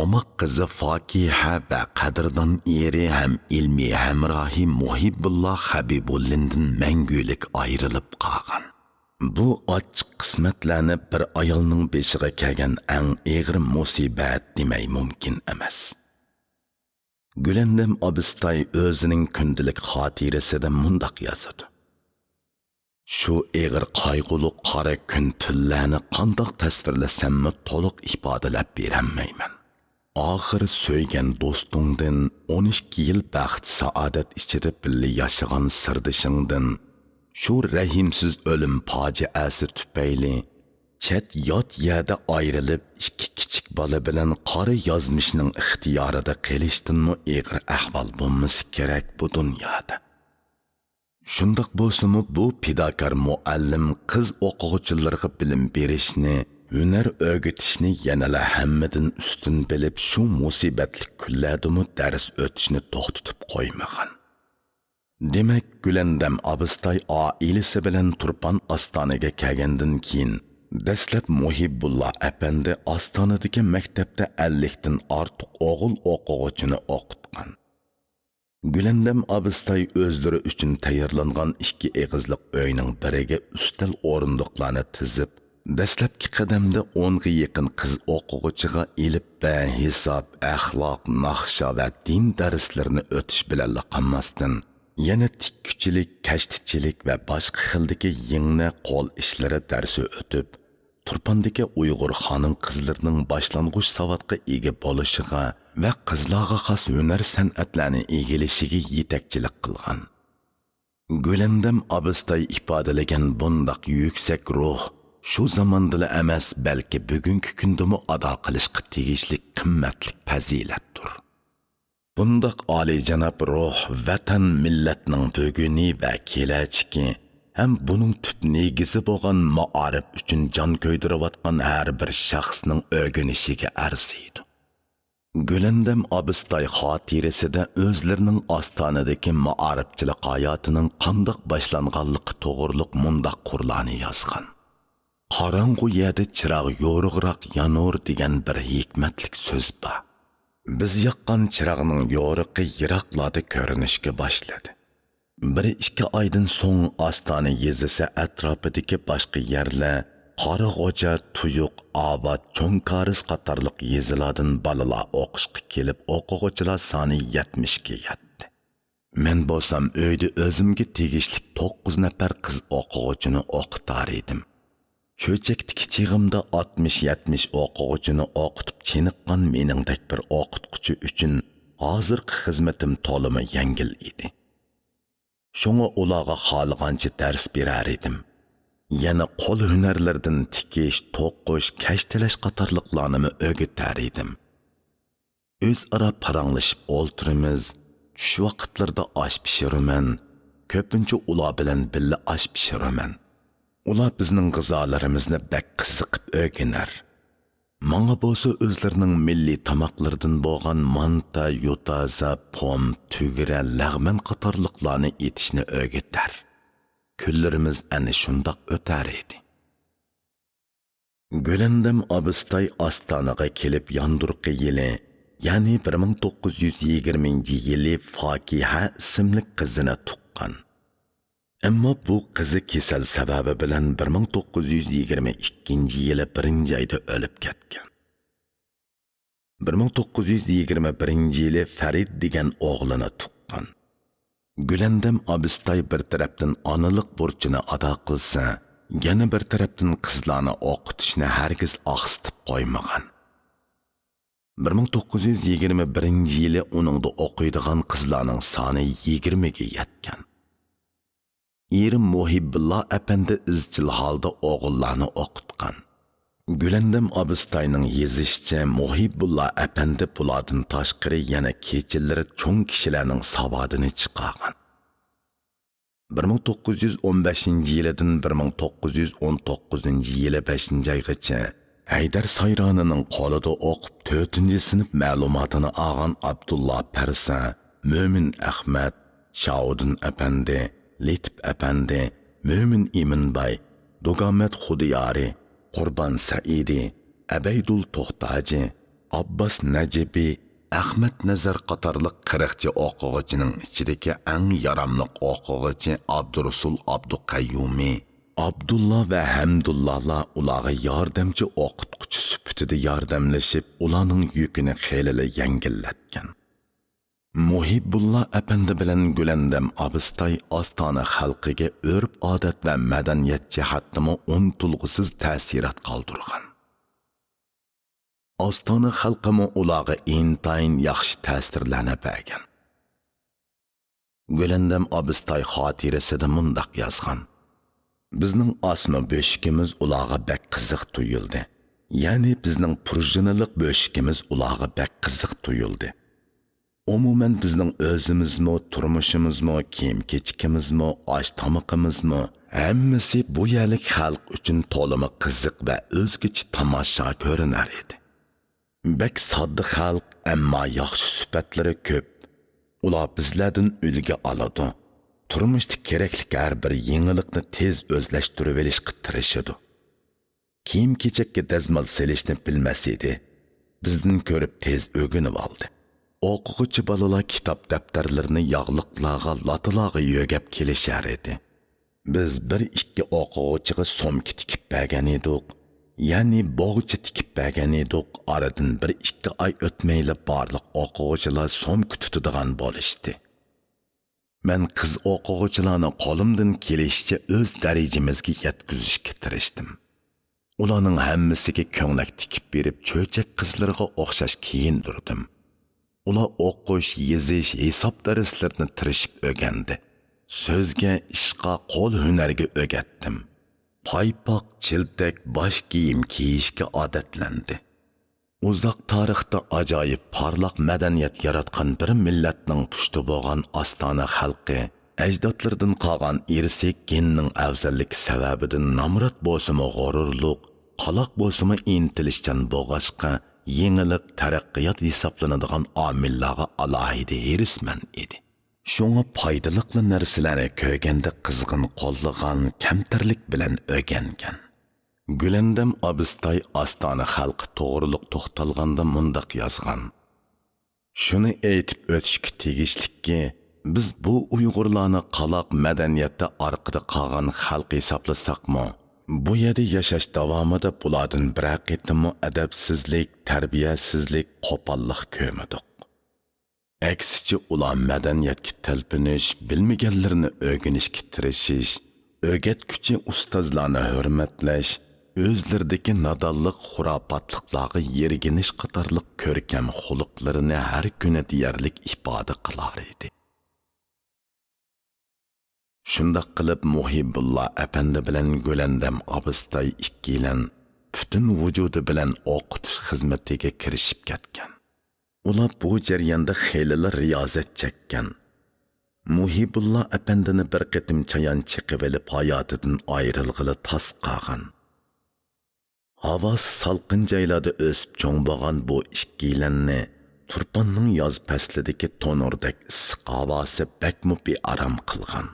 ئوماق قىزى فاكىھە ۋە قەدىردان ئېرى ھەم ئىلمىي ھەمراھى مۇھىببۇللا خەبىبۇللىندىن مەڭگۈلۈك ئايرىلىپ قالغان. بۇ ئاچچىق قىسمەتلەرنى بىر ئايالنىڭ بېشىغا كەلگەن ئەڭ ئېغىر مۇسىبەت دېمەي مۇمكىن ئەمەس. گۈلەندەم ئابىستاي ئۆزىنىڭ كۈندىلىك خاتىرىسىدە مۇنداق يازىدۇ: شۇ ئېغىر قايغۇلۇق قارا كۈن تۈنلەرنى قانداق تەسۋىرلىسەممۇ تولۇق ئىپادىلەپ بېرەلمەيمەن. ئاخىر سۆيگەن دوستۇڭدىن، ئون ئىككى يىل بەخت-سائادەت ئىچىدە بىللە ياشىغان سىردىشىڭدىن، شۇ رەھىمسىز ئۆلۈم پاجىئەسى تۈپەيلى، چەت يات يەردە ئايرىلىپ، ئىككى كىچىك بالا بىلەن قارا يازمىشنىڭ ئىختىيارىدا قېلىشتىنمۇ ئېغىر ئەھۋال بولمىسا كېرەك بۇ دۇنيادا. شۇنداق بولسىمۇ، بۇ پىداكار مۇئەللىم قىز ئوقۇغۇچىلىرىغا بىلىم بېرىشنى، ھۈنەر ئۆگىتىشنى يەنىلا ھەممىدىن ئۈستۈن بىلىپ، شۇ مۇسىبەتلىك كۈنلەردىمۇ دەرس ئۆتۈشنى توختىتىپ قويمىغان. دېمەك، گۈلەندەم ئابىستاي ئائىلىسى بىلەن تۇرپان ئاستانىگە كەلگەندىن كېيىن، دەسلەپ مۇھىببۇللا ئەپەندى ئاستانىدىكى مەكتەپتە ئەللىكتىن ئارتۇق ئوغۇل ئوقۇغۇچىنى ئوقۇتقان. گۈلەندەم ئابىستاي ئۆزلىرى ئۈچۈن تەييارلانغان ئىككى ئېغىزلىق ئۆينىڭ بىرىگە ئۈستەل ئورۇندۇقلارنى تىزىپ، دەسلەپكى قەدەمدە ئونغا يېقىن قىز ئوقۇغۇچىغا ئېلىپبە، ھېساب، ئەخلاق، ناخشا ۋە دىن دەرسلىرىنى ئۆتۈش بىلەنلا قالماستىن، يەنە تىككۈچىلىك، كەشتىچىلىك ۋە باشقا خىلدىكى يىڭنە قول ئىشلىرى دەرسى ئۆتۈپ، تۇرپاندىكى ئۇيغۇر خانىم-قىزلىرىنىڭ باشلانغۇچ ساۋاتقا ئىگە بولۇشىغا ۋە قىزلارغا خاس ھۈنەر-سەنئەتلەرنى ئىگىلىشىگە يېتەكچىلىك قىلغان. گۈلەندەم ئابىستاي ئىپادىلىگەن بۇنداق يۈكسەك روھ شۇ زاماندىلا ئەمەس، بەلكى بۈگۈنكى كۈندىمۇ ئادا قىلىشقا تېگىشلىك قىممەتلىك پەزىلەتتۇر. بۇنداق ئالىيجاناب روھ ۋەتەن، مىللەتنىڭ بۈگۈنى ۋە كېلەچىكى ھەم بۇنىڭ تۈپ نېگىزى بولغان مائارىپ ئۈچۈن جان كۆيدۈرۈۋاتقان ھەر بىر شەخسنىڭ ئۆگىنىشىگە ئەرزىيدۇ. گۈلەندەم ئابىستاي خاتىرىسىدە ئۆزلىرىنىڭ ئاستانىدىكى مائارىپچىلىق ھاياتىنىڭ قانداق باشلانغانلىقى توغرۇلۇق مۇنداق قۇرلارنى يازغان. «قاراڭغۇ يەردە چىراغ يورۇغراق يانۇر» دېگەن بىر ھېكمەتلىك سۆز بار. بىز ياققان چىراغنىڭ يورۇقى يىراقلاردا كۆرۈنۈشكە باشلىدى. بىر ئىككى ئايدىن سوڭ ئاستانە يېزىسى ئەتراپىدىكى باشقا يەرلەر، قارا غوجا، تۇيۇق، ئاۋات، چوڭ كارىز قاتارلىق يېزىلاردىن بالىلار ئوقۇشقا كېلىپ، ئوقۇغۇچىلار سانى يەتمىشكە يەتتى. مەن بولسام ئۆيدە ئۆزۈمگە تېگىشلىك توققۇز نەپەر قىز ئوقۇغۇچىنى ئوقۇتار ئىدىم. چۆچەكتىكى چېغىمدا ئاتمىش يەتمىش ئوقۇغۇچىنى ئوقۇتۇپ چېنىققان مېنىڭدەك بىر ئوقۇتقۇچى ئۈچۈن ھازىرقى خىزمىتىم تولىمۇ يەڭگىل ئىدى. شۇڭا ئۇلارغا خالىغانچە دەرس بېرەر ئىدىم. يەنە قول ھۈنەرلىرىدىن تىكىش، توقۇش، كەشتىلەش قاتارلىقلارنىمۇ ئۆگىتەر ئىدىم. ئۆزئارا پاراڭلىشىپ ئولتۇرىمىز، چۈش ۋاقىتلىرىدا ئاش پىشۇرىمەن، كۆپىنچە ئۇلار بىلەن بىللە ئاش پىشۇرىمەن. ئۇلار بىزنىڭ غىزالىرىمىزنى بەك قىزىقىپ ئۆگىنەر. ماڭا بولسا ئۆزلىرىنىڭ مىللىي تاماقلىرىدىن بولغان مانتا، يوتازا، پوم، تۈگرە، لەغمەن قاتارلىقلارنى ئېتىشنى ئۆگىتەر. كۈنلىرىمىز ئەنە شۇنداق ئۆتەر ئىدى. گۈلەندەم ئابىستاي ئاستانىغا كېلىپ ياندۇرقى يىلى، يەنى بىر مىڭ توققۇز يۈز يىگىرمىنچى يىلى فاكىھە ئىسىملىك قىزىنى تۇغقان. ئەمما بۇ قىزى كېسەل سەۋەبى بىلەن بىر مىڭ توققۇز يۈز يىگىرمە ئىككىنچى يىلى بىرىنچى ئايدا ئۆلۈپ كەتكەن. بىر مىڭ توققۇز يۈز يىگىرمە بىرىنچى يىلى فەرىد دېگەن ئوغلىنى تۇغقان. گۈلەندەم ئابىستاي بىر تەرەپتىن ئانىلىق بۇرچىنى ئادا قىلسا، يەنە بىر تەرەپتىن قىزلارنى ئوقۇتۇشنى ھەرگىز ئاقسىتىپ قويمىغان. بىر مىڭ توققۇز يۈز يىگىرمە بىرىنچى يىلى ئۇنىڭدا ئوقۇيدىغان قىزلارنىڭ سانى يىگىرمىگە يەتكەن. ئېرى مۇھىببۇللا ئەپەندى ئىزچىل ھالدا ئوغۇللارنى ئوقۇتقان. گۈلەندەم ئابىستاينىڭ يېزىشىچە، مۇھىببۇللا ئەپەندى بۇلاردىن تاشقىرى يەنە كېچىلىرى چوڭ كىشىلەرنىڭ ساۋادىنى چىقارغان. بىر مىڭ توققۇز يۈز ئون بەشىنچى يىلىدىن بىر مىڭ توققۇز يۈز ئون توققۇزىنچى يىلى بەشىنچى ئايغىچە ھەيدەر سايرانىنىڭ قولىدا ئوقۇپ، تۆتىنچى سىنىپ مەلۇماتىنى ئالغان ئابدۇللا پەرسە، مۆمىن ئەخمەت، شاۋۇدۇن ئەپەندى، لېتىپ ئەپەندى، مۆمىن ئىمىنباي، دۇگامەت خۇدىيارى، قۇربان سەئىدى، ئەبەيدۇل توختاجى، ئابباس نەجىبى، ئەخمەت نەزەر قاتارلىق قىرىقچە ئوقۇغۇچىنىڭ ئىچىدىكى ئەڭ ياراملىق ئوقۇغۇچى ئابدۇرۇسۇل ئابدۇقەييۇمى، ئابدۇللا ۋە ھەمدۇللالار ئۇلارغا ياردەمچى ئوقۇتقۇچى سۈپىتىدە ياردەملىشىپ، ئۇلارنىڭ يۈكىنى خېلىلا يەڭگىللەتكەن. مۇھىببۇللا ئەپەندى بىلەن گۈلەندەم ئابىستاي ئاستانە خەلقىگە ئۆرپ-ئادەت ۋە مەدەنىيەت جەھەتتىمۇ ئۇنتۇلغۇسىز تەسىرات قالدۇرغان. ئاستانە خەلقىمۇ ئۇلارغا ئىنتايىن ياخشى تەسىرلەرنى بەرگەن. گۈلەندەم ئابىستاي خاتىرىسىدە مۇنداق يازغان: «بىزنىڭ ئاسما بۆشۈكىمىز ئۇلارغا بەك قىزىق تۇيۇلدى. يەنى بىزنىڭ پۇرژىنىلىق بۆشۈكىمىز ئۇلارغا بەك قىزىق تۇيۇلدى. ئومۇمەن، بىزنىڭ ئۆزىمىزمۇ، تۇرمۇشىمىزمۇ، كىيىم-كېچىكىمىزمۇ، ئاش-تامىقىمىزمۇ، ھەممىسى بۇ يەرلىك خەلق ئۈچۈن تولىمۇ قىزىق ۋە ئۆزگىچە تاماشا كۆرۈنەر ئىدى. بەك ساددا خەلق، ئەمما ياخشى سۈپەتلىرى كۆپ. ئۇلار بىزلەردىن ئۈلگە ئالىدۇ. تۇرمۇشتا كېرەكلىك ھەر بىر يېڭىلىقنى تېز ئۆزلەشتۈرۈۋېلىشقا تىرىشىدۇ. كىيىم-كېچەككە دەزمال سېلىشنى بىلمەس ئىدى. بىزدىن كۆرۈپ تېز ئۆگىنىۋالدى. ئوقۇغۇچى بالىلار كىتاب دەپتەرلىرىنى ياغلىقلارغا، لاتىلارغا يۆگەپ كېلىشەر ئىدى. بىز بىر ئىككى ئوقۇغۇچىغا سومكا تىكىپ بەرگەن ئىدۇق، يەنى بوغچا تىكىپ بەرگەن ئىدۇق، ئارىدىن بىر ئىككى ئاي ئۆتمەيلا بارلىق ئوقۇغۇچىلار سومكا تۇتىدىغان بولۇشتى. مەن قىز ئوقۇغۇچىلارنى قولۇمدىن كېلىشىچە ئۆز دەرىجىمىزگە يەتكۈزۈشكە تىرىشتىم. ئۇلارنىڭ ھەممىسىگە كۆڭلەك تىكىپ بېرىپ، چۆچەك قىزلىرىغا ئوخشاش كىيىندۈردۈم. ئۇلار ئوقۇش، يېزىش، ھېساب دەرسلىرىنى تىرىشىپ ئۆگەندى. سۆزگە، ئىشقا، قول ھۈنەرگە ئۆگەتتىم. پايپاق، چىلتەك، باش كىيىم كىيىشكە ئادەتلەندى. ئۇزاق تارىختا ئاجايىپ پارلاق مەدەنىيەت ياراتقان بىر مىللەتنىڭ پۇشتى بولغان ئاستانە خەلقى، ئەجدادلىرىدىن قالغان ئىرسىي گېننىڭ ئەۋزەللىكى سەۋەبىدىن نامرات بولسىمۇ غۇرۇرلۇق، قالاق بولسىمۇ ئىنتىلىشچان بولغاچقا، يېڭىلىق، تەرەققىيات ھېسابلىنىدىغان ئامىللارغا ئالاھىدە ھېرىسمەن ئىدى. شۇڭا پايدىلىقلا نەرسىلەرنى كۆرگەندە قىزغىن قوللىغان، كەمتەرلىك بىلەن ئۆگەنگەن. گۈلەندەم ئابىستاي ئاستانە خەلقى توغرۇلۇق توختالغاندا مۇنداق يازغان: «شۇنى ئېيتىپ ئۆتۈشكە تېگىشلىككى، بىز بۇ ئۇيغۇرلارنى قالاق مەدەنىيەتتە ئارقىدا قالغان خەلق ھېسابلىساقمۇ، بۇ يەردە ياشاش داۋامىدا بۇلاردىن بىرەر قېتىممۇ ئەدەپسىزلىك، تەربىيەسىزلىك، قوپاللىق كۆرمىدۇق. ئەكسىچە، ئۇلار مەدەنىيەتكە تەلپۈنۈش، بىلمىگەنلىرىنى ئۆگىنىشكە تىرىشىش، ئۆگەتكۈچى ئۇستازلارنى ھۆرمەتلەش، ئۆزلىرىدىكى نادانلىق، خۇراپاتلىقلارغا يىرگىنىش قاتارلىق كۆركەم خۇلقلىرىنى ھەر كۈنى دېيەرلىك ئىپادە قىلار ئىدى.» شۇنداق قىلىپ، مۇھىبۇللا ئەپەندى بىلەن گۈلەندەم ئابىستاي ئىككىيلەن پۈتۈن ۋۇجۇدى بىلەن ئوقۇتۇش خىزمىتىگە كىرىشىپ كەتكەن. ئۇلار بۇ جەرياندا خېلىلا رىيازەت چەككەن. مۇھىبۇللا ئەپەندىنى بىر قېتىم چايان چېقىۋېلىپ، ھاياتىدىن ئايرىلغىلى تاس قالغان. ھاۋاسى سالقىن جايلاردا ئۆسۈپ چوڭ بولغان بۇ ئىككىيلەننى تۇرپاننىڭ ياز پەسلىدىكى تونۇردەك ئىسسىق ھاۋاسى بەكمۇ بىئارام قىلغان.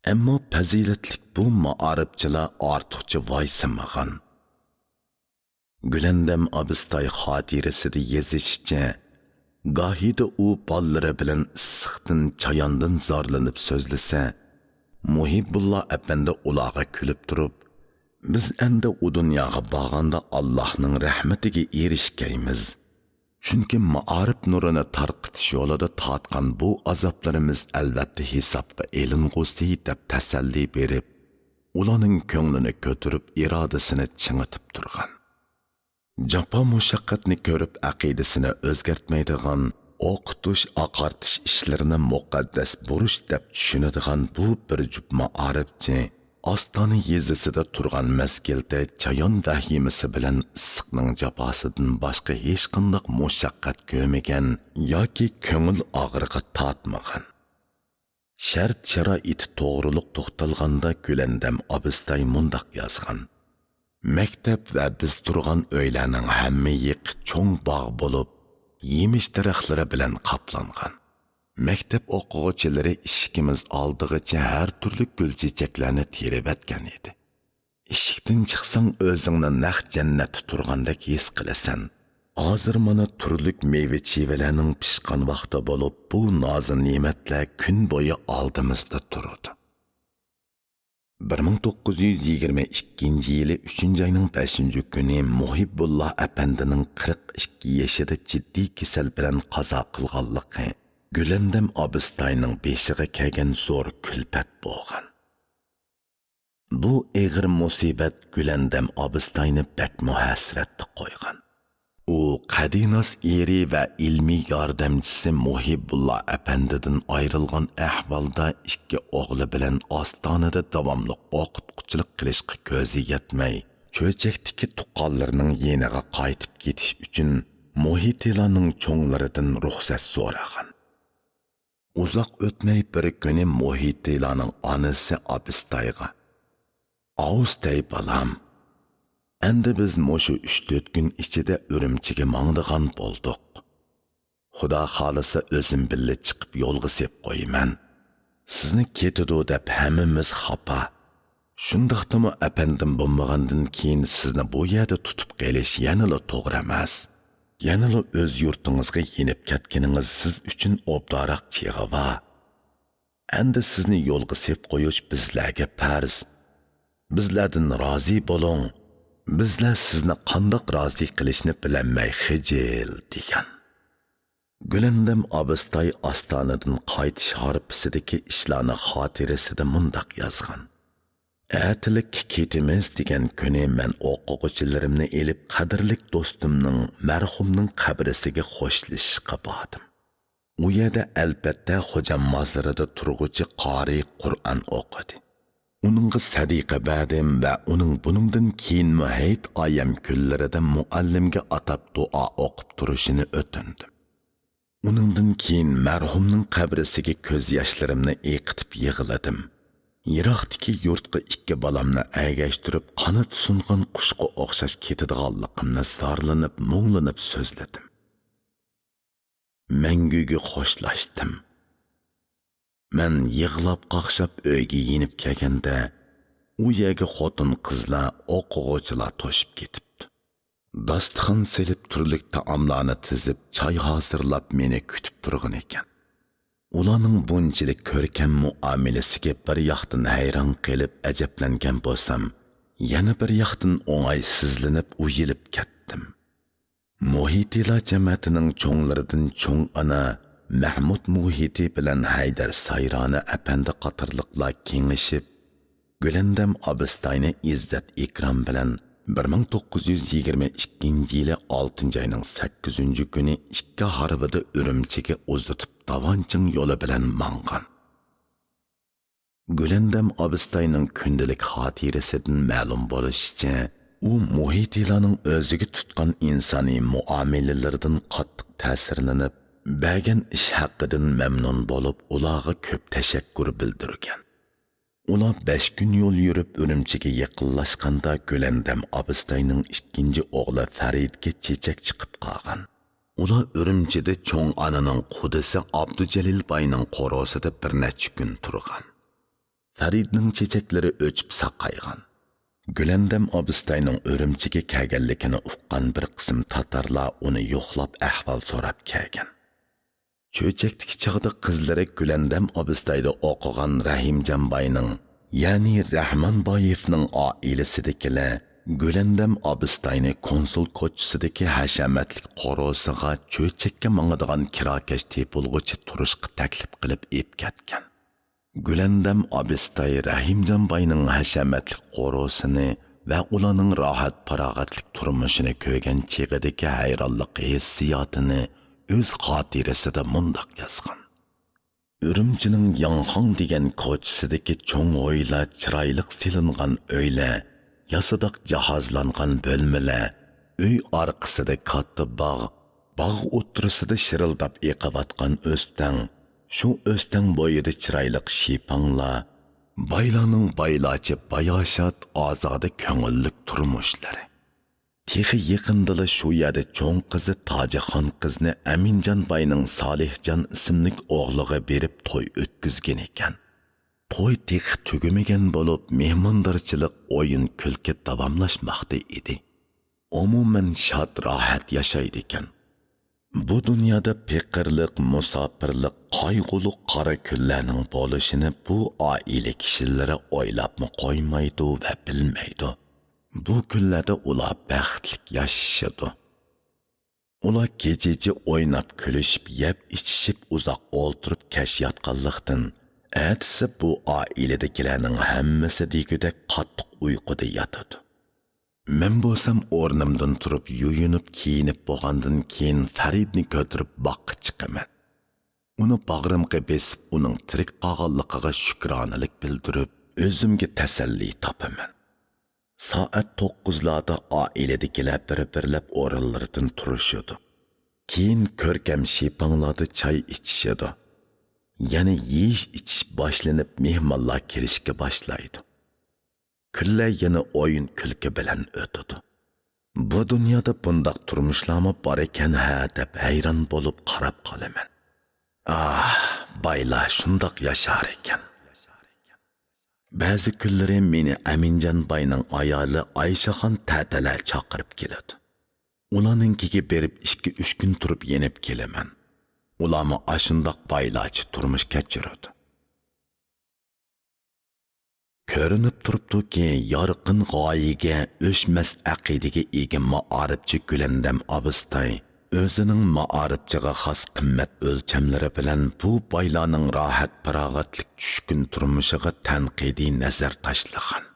ئەمما پەزىلەتلىك بۇ مائارىپچىلار ئارتۇقچە ۋايسىمىغان. گۈلەندەم ئابىستاي خاتىرىسىدە يېزىشىچە، گاھىدا ئۇ بالىلىرى بىلەن ئىسسىقتىن، چاياندىن زارلىنىپ سۆزلىسە، مۇھىبۇللا ئەپەندى ئۇلارغا كۈلۈپ تۇرۇپ، «بىز ئەمدى ئۇ دۇنياغا بارغاندا ئاللاھنىڭ رەھمىتىگە ئېرىشكەيمىز. چۈنكى مائارىپ نۇرىنى تارقىتىش يولىدا تارتقان بۇ ئازابلىرىمىز ئەلۋەتتە ھېسابقا ئېلىنغۇسى» دەپ تەسەللى بېرىپ، ئۇلارنىڭ كۆڭلىنى كۆتۈرۈپ، ئىرادىسىنى چىڭىتىپ تۇرغان. جاپا مۇشەققەتنى كۆرۈپ، ئەقىدىسىنى ئۆزگەرتمەيدىغان، ئوقۇتۇش، ئاقارتىش ئىشلىرىنى مۇقەددەس بۇرچ دەپ چۈشىنىدىغان بۇ بىر جۈپ مائارىپچى ئاستانە يېزىسىدا تۇرغان مەزگىلدە چايان ۋەھىمىسى بىلەن ئىسسىقنىڭ جاپاسىدىن باشقا ھېچقانداق مۇشەققەت كۆرمىگەن ياكى كۆڭۈل ئاغرىقى تارتمىغان. شەرت-شارائىتى توغرۇلۇق توختالغاندا، گۈلەندەم ئابىستاي مۇنداق يازغان: «مەكتەپ ۋە بىز تۇرغان ئۆيلەرنىڭ ھەممە يېقى چوڭ باغ بولۇپ، يېمىش دەرەخلىرى بىلەن قاپلانغان. مەكتەپ ئوقۇغۇچىلىرى ئىشىكىمىز ئالدىغىچە ھەر تۈرلۈك گۈل-چېچەكلەرنى تېرىۋەتكەن ئىدى. ئىشىكتىن چىقساڭ، ئۆزۈڭنى نەق جەننەتتە تۇرغاندەك ھېس قىلىسەن. ھازىر مانا تۈرلۈك مېۋە-چېۋىلەرنىڭ پىشقان ۋاقتى بولۇپ، بۇ نازۇ نېمەتلەر كۈن بويى ئالدىمىزدا تۇرىدۇ.» بىر مىڭ توققۇز يۈز يىگىرمە ئىككىنچى يىلى ئۈچىنچى ئاينىڭ بەشىنچى كۈنى مۇھىبۇللا ئەپەندىنىڭ قىرىق ئىككى يېشىدا جىددىي كېسەل بىلەن قازا قىلغانلىقى گۈلەندەم ئابىستاينىڭ بېشىغا كەلگەن زور كۈلپەت بولغان. بۇ ئېغىر مۇسىبەت گۈلەندەم ئابىستاينى بەكمۇ ھەسرەتتە قويغان. ئۇ قەدىناس ئېرى ۋە ئىلمىي ياردەمچىسى مۇھىبۇللا ئەپەندىدىن ئايرىلغان ئەھۋالدا ئىككى ئوغلى بىلەن ئاستانىدا داۋاملىق ئوقۇتقۇچىلىق قىلىشقا كۆزى يەتمەي، چۆچەكتىكى تۇغقانلىرىنىڭ يېنىغا قايتىپ كېتىش ئۈچۈن مۇھىتىلانىڭ چوڭلىرىدىن رۇخسەت سورىغان. ئۇزاق ئۆتمەي بىر كۈنى مۇھىتىلانىڭ ئانىسى ئابىستايغا: «ئاۋۇستاي بالام، ئەمدى بىز مۇشۇ ئۈچ-تۆت كۈن ئىچىدە ئۈرۈمچىگە ماڭىدىغان بولدۇق. خۇدا خالىسا ئۆزۈم بىللە چىقىپ يولغا سېلىپ قويىمەن. سىزنى كېتىدۇ دەپ ھەممىمىز خاپا. شۇنداقتىمۇ ئەپەندىم بولمىغاندىن كېيىن سىزنى بۇ يەردە تۇتۇپ قېلىش يەنىلا توغرا ئەمەس. يەنىلا ئۆز يۇرتىڭىزغا يېنىپ كەتكىنىڭىز سىز ئۈچۈن ئوبدانراق چېغى بار. ئەمدى سىزنى يولغا سېلىپ قويۇش بىزلەرگە پەرز. بىزلەردىن رازى بولۇڭ. بىزلەر سىزنى قانداق رازى قىلىشنى بىلەلمەي خىجىل» دېگەن. گۈلەندەم ئابىستاي ئاستانىدىن قايتىش ھارپىسىدىكى ئىشلارنى خاتىرىسىدە مۇنداق يازغان: «ئەتىلىككە كېتىمىز دېگەن كۈنى مەن ئوقۇغۇچىلىرىمنى ئېلىپ، قەدىرلىك دوستۇمنىڭ، مەرھۇمنىڭ قەبرىسىگە خوشلىشىشقا باردىم. ئۇ يەردە، ئەلۋەتتە، خوجام مازىرىدا تۇرغۇچى قارىي قۇرئان ئوقۇدى. ئۇنىڭغا سەدىقە بەردىم ۋە ئۇنىڭ بۇنىڭدىن كېيىنمۇ ھېيت ئايەم كۈنلىرىدە مۇئەللىمگە ئاتاپ دۇئا ئوقۇپ تۇرۇشىنى ئۆتۈندۈم. ئۇنىڭدىن كېيىن مەرھۇمنىڭ قەبرىسىگە كۆز ياشلىرىمنى ئېقىتىپ يىغلىدىم. يىراقتىكى يۇرتقا ئىككى بالامنى ئەگەشتۈرۈپ، قانات سۇنغان قۇشقا ئوخشاش كېتىدىغانلىقىمنى زارلىنىپ، مۇڭلىنىپ سۆزلىدىم. مەڭگۈگە خوشلاشتىم. مەن يىغلاپ قاقشاپ ئۆيگە يېنىپ كەلگەندە، ئۇ يەرگە خوتۇن-قىزلار، ئوقۇغۇچىلار توشۇپ كېتىپتۇ. داستىخان سېلىپ، تۈرلۈك تائاملارنى تىزىپ، چاي ھازىرلاپ، مېنى كۈتۈپ تۇرغان ئىكەن. ئۇلارنىڭ بۇنچىلىك كۆركەم مۇئامىلىسىگە بىر ياقتىن ھەيران قېلىپ ئەجەبلەنگەن بولسام، يەنە بىر ياقتىن ئوڭايسىزلىنىپ ئۇيىلىپ كەتتىم. مۇھىتىلا جەمەتىنىڭ چوڭلىرىدىن چوڭ ئانا مەھمۇد مۇھىتى بىلەن ھەيدەر سايرانى ئەپەندى قاتارلىقلار كېڭىشىپ، گۈلەندەم ئابىستاينى ئىززەت-ئىكرام بىلەن بىر مىڭ توققۇز يۈز يىگىرمە ئىككىنچى يىلى ئالتىنچى ئاينىڭ سەككىزىنچى كۈنى ئىككى ھارۋىدا ئۈرۈمچىگە ئۇزىتىپ، داۋانچىڭ يولى بىلەن ماڭغان. گۈلەندەم ئابىستاينىڭ كۈندىلىك خاتىرىسىدىن مەلۇم بولۇشىچە، ئۇ مۇھىتىلارنىڭ ئۆزىگە تۇتقان ئىنسانىي مۇئامىلىلىرىدىن قاتتىق تەسىرلىنىپ، بەرگەن ئىش ھەققىدىن مەمنۇن بولۇپ، ئۇلارغا كۆپ تەشەككۈر بىلدۈرگەن. ئۇلار بەش كۈن يول يۈرۈپ، ئۈرۈمچىگە يېقىنلاشقاندا، گۈلەندەم ئابىستاينىڭ ئىككىنچى ئوغلى فەرىدكە چېچەك چىقىپ قالغان. ئۇلار ئۈرۈمچىدە چوڭ ئانىنىڭ قۇدىسى ئابدۇجەلىل باينىڭ قورۇسىدا بىر نەچچە كۈن تۇرغان. فەرىدنىڭ چېچەكلىرى ئۆچۈپ ساقايغان. گۈلەندەم ئابىستاينىڭ ئۈرۈمچىگە كەلگەنلىكىنى ئۇققان بىر قىسىم تاتارلار ئۇنى يوقلاپ ئەھۋال سوراپ كەلگەن. چۆچەكتىكى چاغدا قىزلىرى گۈلەندەم ئابىستايدا ئوقۇغان رەھىمجان باينىڭ، يەنى رەھمانبايېۋنىڭ ئائىلىسىدىكىلەر گۈلەندەم ئابىستاينى كونسۇل كوچىسىدىكى ھەشەمەتلىك قورۇسىغا چۆچەككە ماڭىدىغان كىراكەش تېپىلغۇچى تۇرۇشقا تەكلىپ قىلىپ ئېلىپ كەتكەن. گۈلەندەم ئابىستاي رەھىمجان باينىڭ ھەشەمەتلىك قورۇسىنى ۋە ئۇلارنىڭ راھەت-پاراغەتلىك تۇرمۇشىنى كۆرگەن چېغىدىكى ھەيرانلىق ھېسسىياتىنى ئۆز خاتىرىسىدە مۇنداق يازغان: «ئۈرۈمچىنىڭ ياڭخاڭ دېگەن كوچىسىدىكى چوڭ ھويلا، چىرايلىق سېلىنغان ئۆيلەر، ياسىداق جاھازلانغان بۆلمىلەر، ئۆي ئارقىسىدا كاتتا باغ، باغ ئوتتۇرىسىدا شىرىلداپ ئېقىۋاتقان ئۆستەڭ، شۇ ئۆستەڭ بويىدا چىرايلىق شىپاڭلار، بايلارنىڭ بايلارچە باياشات، ئازادە، كۆڭۈللۈك تۇرمۇشلىرى. تېخى يېقىندىلا شۇ يەردە چوڭ قىزى تاجىخان قىزنى ئەمىنجان باينىڭ سالىھجان ئىسىملىك ئوغلىغا بېرىپ توي ئۆتكۈزگەن ئىكەن. توي تېخى تۈگىمىگەن بولۇپ، مېھماندارچىلىق، ئويۇن-كۈلكە داۋاملاشماقتا ئىدى. ئومۇمەن، شاد-راھەت ياشايدىكەن. بۇ دۇنيادا پېقىرلىق، مۇساپىرلىق، قايغۇلۇق قارا كۈنلەرنىڭ بولۇشىنى بۇ ئائىلە كىشىلىرى ئويلاپمۇ قويمايدۇ ۋە بىلمەيدۇ. بۇ كۈنلەردە ئۇلار بەختلىك ياشىشىدۇ. ئۇلار كېچىچە ئويناپ، كۈلۈشۈپ، يەپ ئىچىشىپ، ئۇزاق ئولتۇرۇپ كەچ ياتقانلىقتىن، ئەتىسى بۇ ئائىلىدىكىلەرنىڭ ھەممىسى دېگۈدەك قاتتىق ئۇيقۇدا ياتىدۇ. مەن بولسام ئورنۇمدىن تۇرۇپ، يۇيۇنۇپ، كىيىنىپ بولغاندىن كېيىن، فەرىدنى كۆتۈرۈپ باغقا چىقىمەن. ئۇنى باغرىمغا بېسىپ، ئۇنىڭ تىرىك قالغانلىقىغا شۈكرانىلىك بىلدۈرۈپ، ئۆزۈمگە تەسەللى تاپىمەن. سائەت توققۇزلاردا ئائىلىدىكىلەر بىر-بىرلەپ ئورۇنلىرىدىن تۇرۇشىدۇ. كېيىن كۆركەم شىپاڭلاردا چاي ئىچىشىدۇ. يەنە يېيىش-ئىچىش باشلىنىپ، مېھمانلار كېلىشكە باشلايدۇ. كۈنلەر يەنە ئويۇن-كۈلكە بىلەن ئۆتىدۇ. بۇ دۇنيادا بۇنداق تۇرمۇشلارمۇ بار ئىكەن ھە دەپ ھەيران بولۇپ قاراپ قالىمەن. ئاھ، بايلار شۇنداق ياشار ئىكەن. بەزى كۈنلىرى مېنى ئەمىنجان باينىڭ ئايالى ئايشەخان تەتەلەر چاقىرىپ كېلىدۇ. ئۇلارنىڭكىگە بېرىپ ئىككى-ئۈچ كۈن تۇرۇپ يېنىپ كېلىمەن. ئۇلارمۇ ئاشۇنداق بايلارچە تۇرمۇش كەچۈرىدۇ. كۆرۈنۈپ تۇرۇپتۇكى، يارقىن غايىگە، ئۆچمەس ئەقىدىگە ئىگە مائارىپچى گۈلەندەم ئابىستاي ئۆزىنىڭ مائارىپچىغا خاس قىممەت ئۆلچەملىرى بىلەن بۇ بايلارنىڭ راھەت-پاراغەتلىك چۈشكۈن تۇرمۇشىغا تەنقىدىي نەزەر تاشلىغان.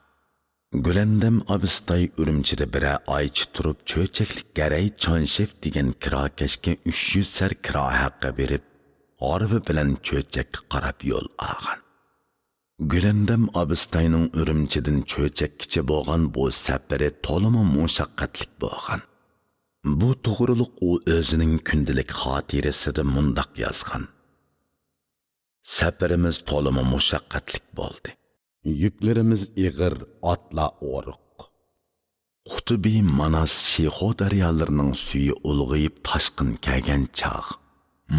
گۈلەندەم ئابىستاي ئۈرۈمچىدە بىرەر ئايچە تۇرۇپ، چۆچەكلىك گەرەي چانشېف دېگەن كىراكەشكە ئۈچ يۈز سەر كىرا ھەققى بېرىپ، ھارۋا بىلەن چۆچەككە قاراپ يول ئالغان. گۈلەندەم ئابىستاينىڭ ئۈرۈمچىدىن چۆچەككىچە بولغان بۇ سەپىرى تولىمۇ مۇشەققەتلىك بولغان. بۇ توغرۇلۇق ئۇ ئۆزىنىڭ كۈندىلىك خاتىرىسىدە مۇنداق يازغان: سەپىرىمىز تولىمۇ مۇشەققەتلىك بولدى. يۈكلىرىمىز ئېغىر، ئاتلار ئورۇق. قۇتۇبى، ماناس، شىخۇ دەريالىرىنىڭ سۈيى ئۇلغىيىپ تاشقىن كەلگەن چاغ،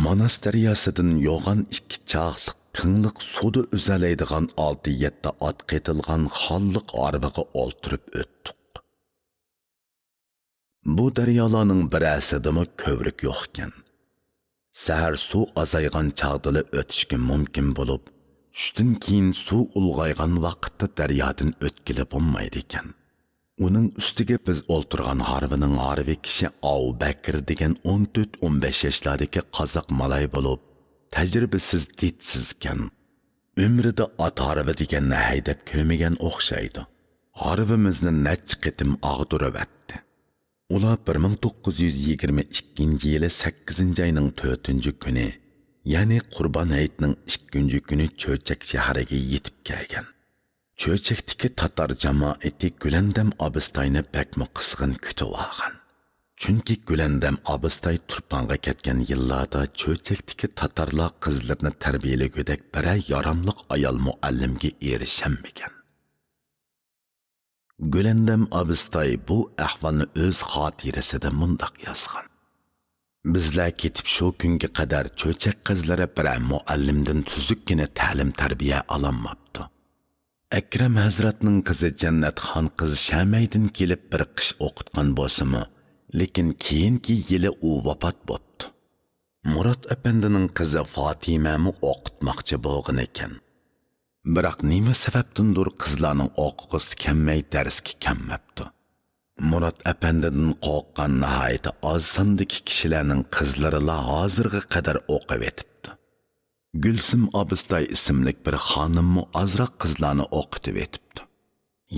ماناس دەرياسىدىن يوغان ئىككى چاقلىق پىڭلىق سۇدا ئۈزەلەيدىغان ئالتە-يەتتە ئات قېتىلغان خانلىق ھارۋىغا ئولتۇرۇپ ئۆتتۇق. بۇ دەريالارنىڭ بىرەرسىدىمۇ كۆۋرۈك يوقكەن. سەھەر سۇ ئازايغان چاغدىلا ئۆتۈشكە مۇمكىن بولۇپ، چۈشتىن كېيىن سۇ ئۇلغايغان ۋاقىتتا دەريادىن ئۆتكىلى بولمايدىكەن. ئۇنىڭ ئۈستىگە بىز ئولتۇرغان ھارۋىنىڭ ھارۋىكىشى ئاۋۇ بەكرى دېگەن ئون تۆت، ئون بەش ياشلاردىكى قازاق مالاي بولۇپ، تەجرىبىسىز، دىتسىزكەن. ئۆمرىدە ئات ھارۋا دېگەننى ھەيدەپ كۆرمىگەن ئوخشايدۇ. ھارۋىمىزنى نەچچە قېتىم ئاغدۇرۇۋەتتى. ئۇلار بىر مىڭ توققۇز يۈز يىگىرمە ئىككىنچى يىلى سەككىزىنچى ئاينىڭ تۆتىنچى كۈنى، يەنى قۇربان ھېيتنىڭ ئىككىنچى كۈنى چۆچەك شەھىرىگە يېتىپ كەلگەن. چۆچەكتىكى تاتار جامائىتى گۈلەندەم ئابىستاينى بەكمۇ قىزغىن كۈتۈۋالغان. چۈنكى گۈلەندەم ئابىستاي تۇرپانغا كەتكەن يىللاردا چۆچەكتىكى تاتارلار قىزلىرىنى تەربىيەلىگۈدەك بىرەر ياراملىق ئايال مۇئەللىمگە ئېرىشەلمىگەن. گۈلەندەم ئابىستاي بۇ ئەھۋالنى ئۆز خاتىرىسىدە مۇنداق يازغان: بىزلەر كېتىپ شۇ كۈنگە قەدەر چۆچەك قىزلىرى بىرەر مۇئەللىمدىن تۈزۈككىنە تەلىم-تەربىيە ئالالماپتۇ. ئەكرەم ھەزرەتنىڭ قىزى جەننەتخان قىز شەمەيدىن كېلىپ بىر قىش ئوقۇتقان بولسىمۇ، لېكىن كېيىنكى يىلى ئۇ ۋاپات بوپتۇ. مۇرات ئەپەندىنىڭ قىزى فاتىمەمۇ ئوقۇتماقچى بولغىنىكەن. بىراق نېمە سەۋەبتىندۇر قىزلارنىڭ ئوقۇغۇسى كەلمەي دەرسكە كەلمەپتۇ. مۇرات ئەپەندىدىن قورققان ناھايىتى ئاز ساندىكى كىشىلەرنىڭ قىزلىرىلا ھازىرغا قەدەر ئوقۇۋېتىپتۇ. گۈلسۈم ئابىستاي ئىسىملىك بىر خانىممۇ ئازراق قىزلارنى ئوقۇتۇۋېتىپتۇ.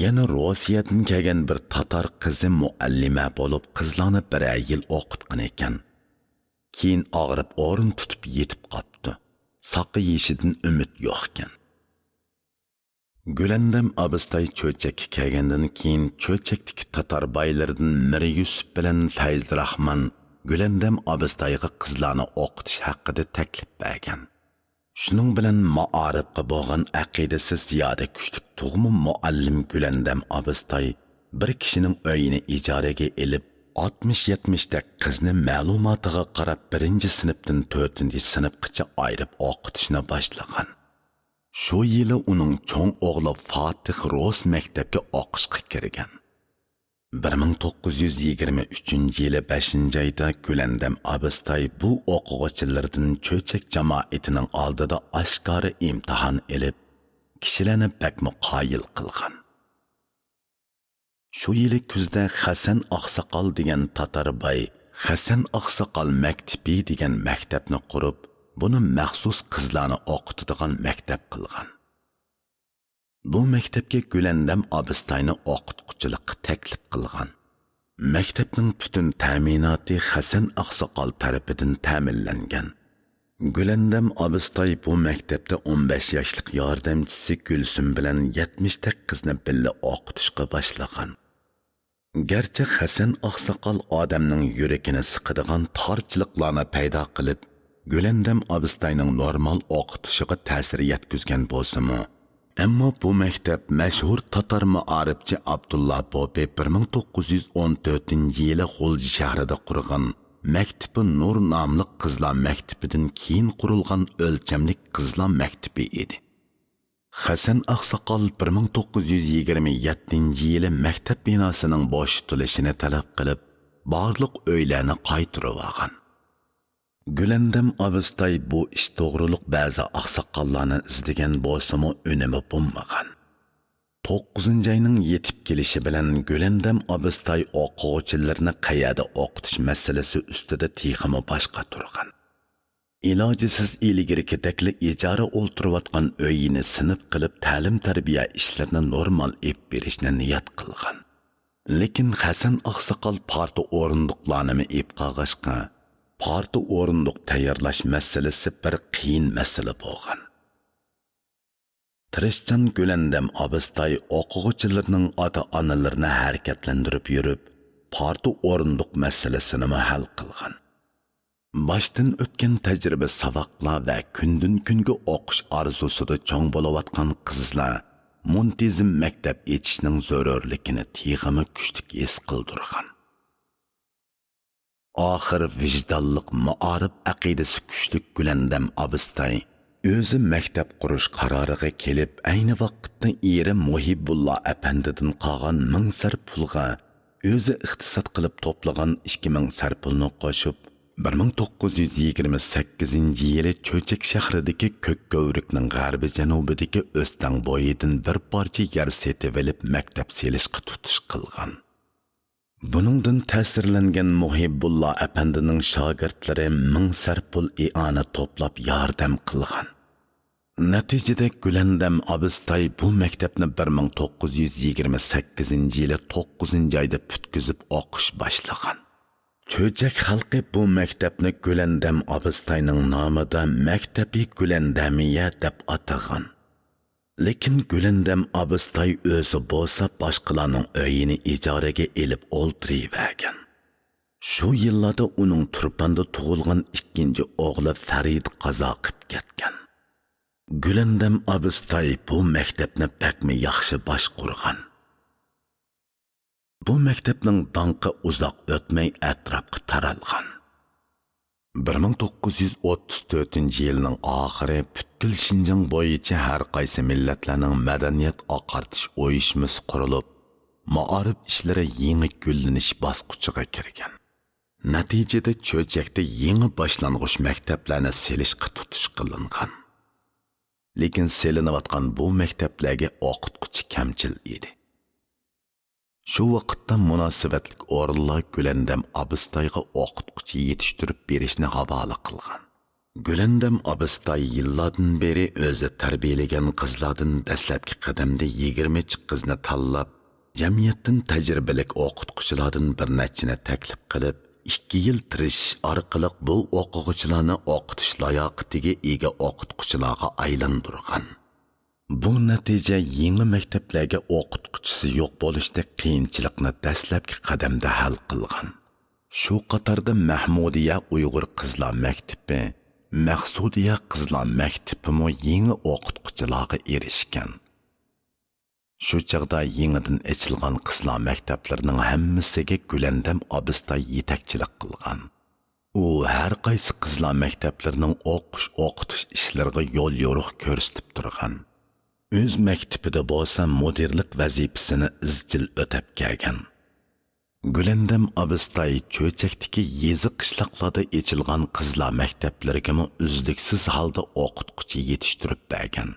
يەنە روسىيەدىن كەلگەن بىر تاتار قىزى مۇئەللىمە بولۇپ، قىزلارنى بىرەر يىل ئوقۇتقىنىكەن. كېيىن ئاغرىپ ئورۇن تۇتۇپ يېتىپ قاپتۇ. ساقىيىشىدىن ئۈمىد يوقكەن. گۈلەندەم ئابىستاي چۆچەككە كەلگەندىن كېيىن، چۆچەكتىكى تاتار بايلىرىدىن مىر يۈسۈپ بىلەن پەيزى راخمان گۈلەندەم ئابىستايغا قىزلارنى ئوقۇتۇش ھەققىدە تەكلىپ بەرگەن. شۇنىڭ بىلەن مائارىپقا بولغان ئەقىدىسى زىيادە كۈچلۈك تۇغما مۇئەللىم گۈلەندەم ئابىستاي بىر كىشىنىڭ ئۆيىنى ئىجارىگە ئېلىپ، ئاتمىش يەتمىشتەك قىزنى مەلۇماتىغا قاراپ بىرىنچى سىنىپتىن تۆتىنچى سىنىپقىچە ئايرىپ ئوقۇتۇشنى باشلىغان. شۇ يىلى ئۇنىڭ چوڭ ئوغلى فاتىھ روس مەكتەپكە ئوقۇشقا كىرگەن. بىر مىڭ توققۇز يۈز يىگىرمە ئۈچىنچى يىلى بەشىنچى ئايدا گۈلەندەم ئابىستاي بۇ ئوقۇغۇچىلىرىدىن چۆچەك جامائىتىنىڭ ئالدىدا ئاشكارا ئىمتىھان ئېلىپ، كىشىلەرنى بەكمۇ قايىل قىلغان. شۇ يىلى كۈزدە خەسەن ئاقساقال دېگەن تاتار باي خەسەن ئاقساقال مەكتىپى دېگەن مەكتەپنى قۇرۇپ، بۇنى مەخسۇس قىزلارنى ئوقۇتىدىغان مەكتەپ قىلغان. بۇ مەكتەپكە گۈلەندەم ئابىستاينى ئوقۇتقۇچىلىققا تەكلىپ قىلغان. مەكتەپنىڭ پۈتۈن تەمىناتى خەسەن ئاقساقال تەرىپىدىن تەمىنلەنگەن. گۈلەندەم ئابىستاي بۇ مەكتەپتە ئون بەش ياشلىق ياردەمچىسى گۈلسۈم بىلەن يەتمىشتەك قىزنى بىللە ئوقۇتۇشقا باشلىغان. گەرچە خەسەن ئاقساقال ئادەمنىڭ يۈرىكىنى سىقىدىغان تارچىلىقلارنى پەيدا قىلىپ، گۈلەندەم ئابىستاينىڭ نورمال ئوقۇتۇشىغا تەسىر يەتكۈزگەن بولسىمۇ، ئەمما بۇ مەكتەپ مەشھۇر تاتار مائارىپچى ئابدۇللا بوبى بىر مىڭ توققۇز يۈز ئون تۆتىنچى يىلى غۇلجا شەھىرىدە قۇرغان مەكتىپى نۇر ناملىق قىزلار مەكتىپىدىن كېيىن قۇرۇلغان ئۆلچەملىك قىزلار مەكتىپى ئىدى. خەسەن ئاقساقال بىر مىڭ توققۇز يۈز يىگىرمە يەتتىنچى يىلى مەكتەپ بىناسىنىڭ بوشىتىلىشىنى تەلەپ قىلىپ، بارلىق ئۆيلەرنى قايتۇرۇۋالغان. گۈلەندەم ئابىستاي بۇ ئىش توغرۇلۇق بەزى ئاقساقاللارنى ئىزدىگەن بولسىمۇ، ئۈنۈمى بولمىغان. توققۇزىنچى ئاينىڭ يېتىپ كېلىشى بىلەن گۈلەندەم ئابىستاي ئوقۇغۇچىلىرىنى قەيەردە ئوقۇتۇش مەسىلىسى ئۈستىدە تېخىمۇ باش قاتۇرغان. ئىلاجىسىز ئىلگىرىكىدەكلا ئىجارە ئولتۇرۇۋاتقان ئۆيىنى سىنىپ قىلىپ، تەلىم-تەربىيە ئىشلىرىنى نورمال ئېلىپ بېرىشنى نىيەت قىلغان. لېكىن ھەسەن ئاقساقال پارتا ئورۇندۇقلارنىمۇ ئېلىپ قالغاچقا، پارتا ئورۇندۇق تەييارلاش مەسىلىسى بىر قىيىن مەسىلە بولغان. تىرىشچان گۈلەندەم ئابىستاي ئوقۇغۇچىلىرىنىڭ ئاتا-ئانىلىرىنى ھەرىكەتلەندۈرۈپ يۈرۈپ، پارتا ئورۇندۇق مەسىلىسىنىمۇ ھەل قىلغان. باشتىن ئۆتكەن تەجرىبە ساۋاقلار ۋە كۈندىن-كۈنگە ئوقۇش ئارزۇسىدا چوڭ بولۇۋاتقان قىزلار مۇنتىزىم مەكتەپ ئېچىشنىڭ زۆرۈرلۈكىنى تېخىمۇ كۈچلۈك ھېس قىلدۇرغان. ئاخىر ۋىجدانلىق، مائارىپ ئەقىدىسى كۈچلۈك گۈلەندەم ئابىستاي ئۆزى مەكتەپ قۇرۇش قارارىغا كېلىپ، ئەينى ۋاقىتتا ئېرى مۇھىبۇللا ئەپەندىدىن قالغان مىڭ سەر پۇلغا ئۆزى ئىقتىساد قىلىپ توپلىغان ئىككى مىڭ سەر پۇلنى قوشۇپ، بىر مىڭ توققۇز يۈز يىگىرمە سەككىزىنچى يىلى چۆچەك شەھىرىدىكى كۆك كۆۋرۈكنىڭ غەربىي جەنۇبىدىكى ئۆستەڭ بويىدىن بىر پارچە يەر سېتىۋېلىپ، مەكتەپ سېلىشقا تۇتۇش قىلغان. بۇنىڭدىن تەسىرلەنگەن مۇھىبۇللا ئەپەندىنىڭ شاگىرتلىرى مىڭ سەر پۇل ئىئانە توپلاپ ياردەم قىلغان. نەتىجىدە گۈلەندەم ئابىستاي بۇ مەكتەپنى بىر مىڭ توققۇز يۈز يىگىرمە سەككىزىنچى يىلى توققۇزىنچى ئايدا پۈتكۈزۈپ ئوقۇش باشلىغان. چۆچەك خەلقى بۇ مەكتەپنى گۈلەندەم ئابىستاينىڭ نامىدا مەكتەپى گۈلەندەمىيە دەپ ئاتىغان. لېكىن گۈلەندەم ئابىستاي ئۆزى بولسا باشقىلارنىڭ ئۆيىنى ئىجارىگە ئېلىپ ئولتۇرۇۋەرگەن. شۇ يىللاردا ئۇنىڭ تۇرپاندا تۇغۇلغان ئىككىنچى ئوغلى فەرىد قازا قىپ كەتكەن. گۈلەندەم ئابىستاي بۇ مەكتەپنى بەكمۇ ياخشى باشقۇرغان. بۇ مەكتەپنىڭ داڭقى ئۇزاق ئۆتمەي ئەتراپقا تارالغان. بىر مىڭ توققۇز يۈز ئوتتۇز تۆتىنچى يىلنىڭ ئاخىرى پۈتكۈل شىنجاڭ بويىچە ھەر قايسى مىللەتلەرنىڭ مەدەنىيەت ئاقارتىش ئۇيۇشمىسى قۇرۇلۇپ، مائارىپ ئىشلىرى يېڭى گۈللىنىش باسقۇچىغا كىرگەن. نەتىجىدە چۆچەكتە يېڭى باشلانغۇچ مەكتەپلەرنى سېلىشقا تۇتۇش قىلىنغان. لېكىن سېلىنىۋاتقان بۇ مەكتەپلەرگە ئوقۇتقۇچى كەمچىل ئىدى. شۇ ۋاقىتتا مۇناسىۋەتلىك ئورۇنلار گۈلەندەم ئابىستايغا ئوقۇتقۇچى يېتىشتۈرۈپ بېرىشنى ھاۋالە قىلغان. گۈلەندەم ئابىستاي يىللاردىن بېرى ئۆزى تەربىيەلىگەن قىزلاردىن دەسلەپكى قەدەمدە يىگىرمىچە قىزنى تاللاپ، جەمئىيەتتىن تەجرىبىلىك ئوقۇتقۇچىلاردىن بىر نەچچىنى تەكلىپ قىلىپ، ئىككى يىل تىرىشىش ئارقىلىق بۇ ئوقۇغۇچىلارنى ئوقۇتۇش لاياقىتىگە ئىگە ئوقۇتقۇچىلارغا ئايلاندۇرغان. بۇ نەتىجە يېڭى مەكتەپلەرگە ئوقۇتقۇچىسى يوق بولۇشتەك قىيىنچىلىقنى دەسلەپكى قەدەمدە ھەل قىلغان. شۇ قاتاردا مەھمۇدىيە ئۇيغۇر قىزلار مەكتىپى، مەخسۇدىيە قىزلار مەكتىپىمۇ يېڭى ئوقۇتقۇچىلارغا ئېرىشكەن. شۇ چاغدا يېڭىدىن ئېچىلغان قىزلار مەكتەپلىرىنىڭ ھەممىسىگە گۈلەندەم ئابىستاي يېتەكچىلىك قىلغان. ئۇ ھەر قايسى قىزلار مەكتەپلىرىنىڭ ئوقۇش-ئوقۇتۇش ئىشلىرىغا يول يورۇق كۆرسىتىپ تۇرغان. ئۆز مەكتىپىدە بولسا مۇدىرلىق ۋەزىپىسىنى ئىزچىل ئۆتەپ كەلگەن. گۈلەندەم ئابىستاي چۆچەكتىكى يېزا-قىشلاقلاردا ئېچىلغان قىزلار مەكتەپلىرىگىمۇ ئۈزلۈكسىز ھالدا ئوقۇتقۇچى يېتىشتۈرۈپ بەرگەن.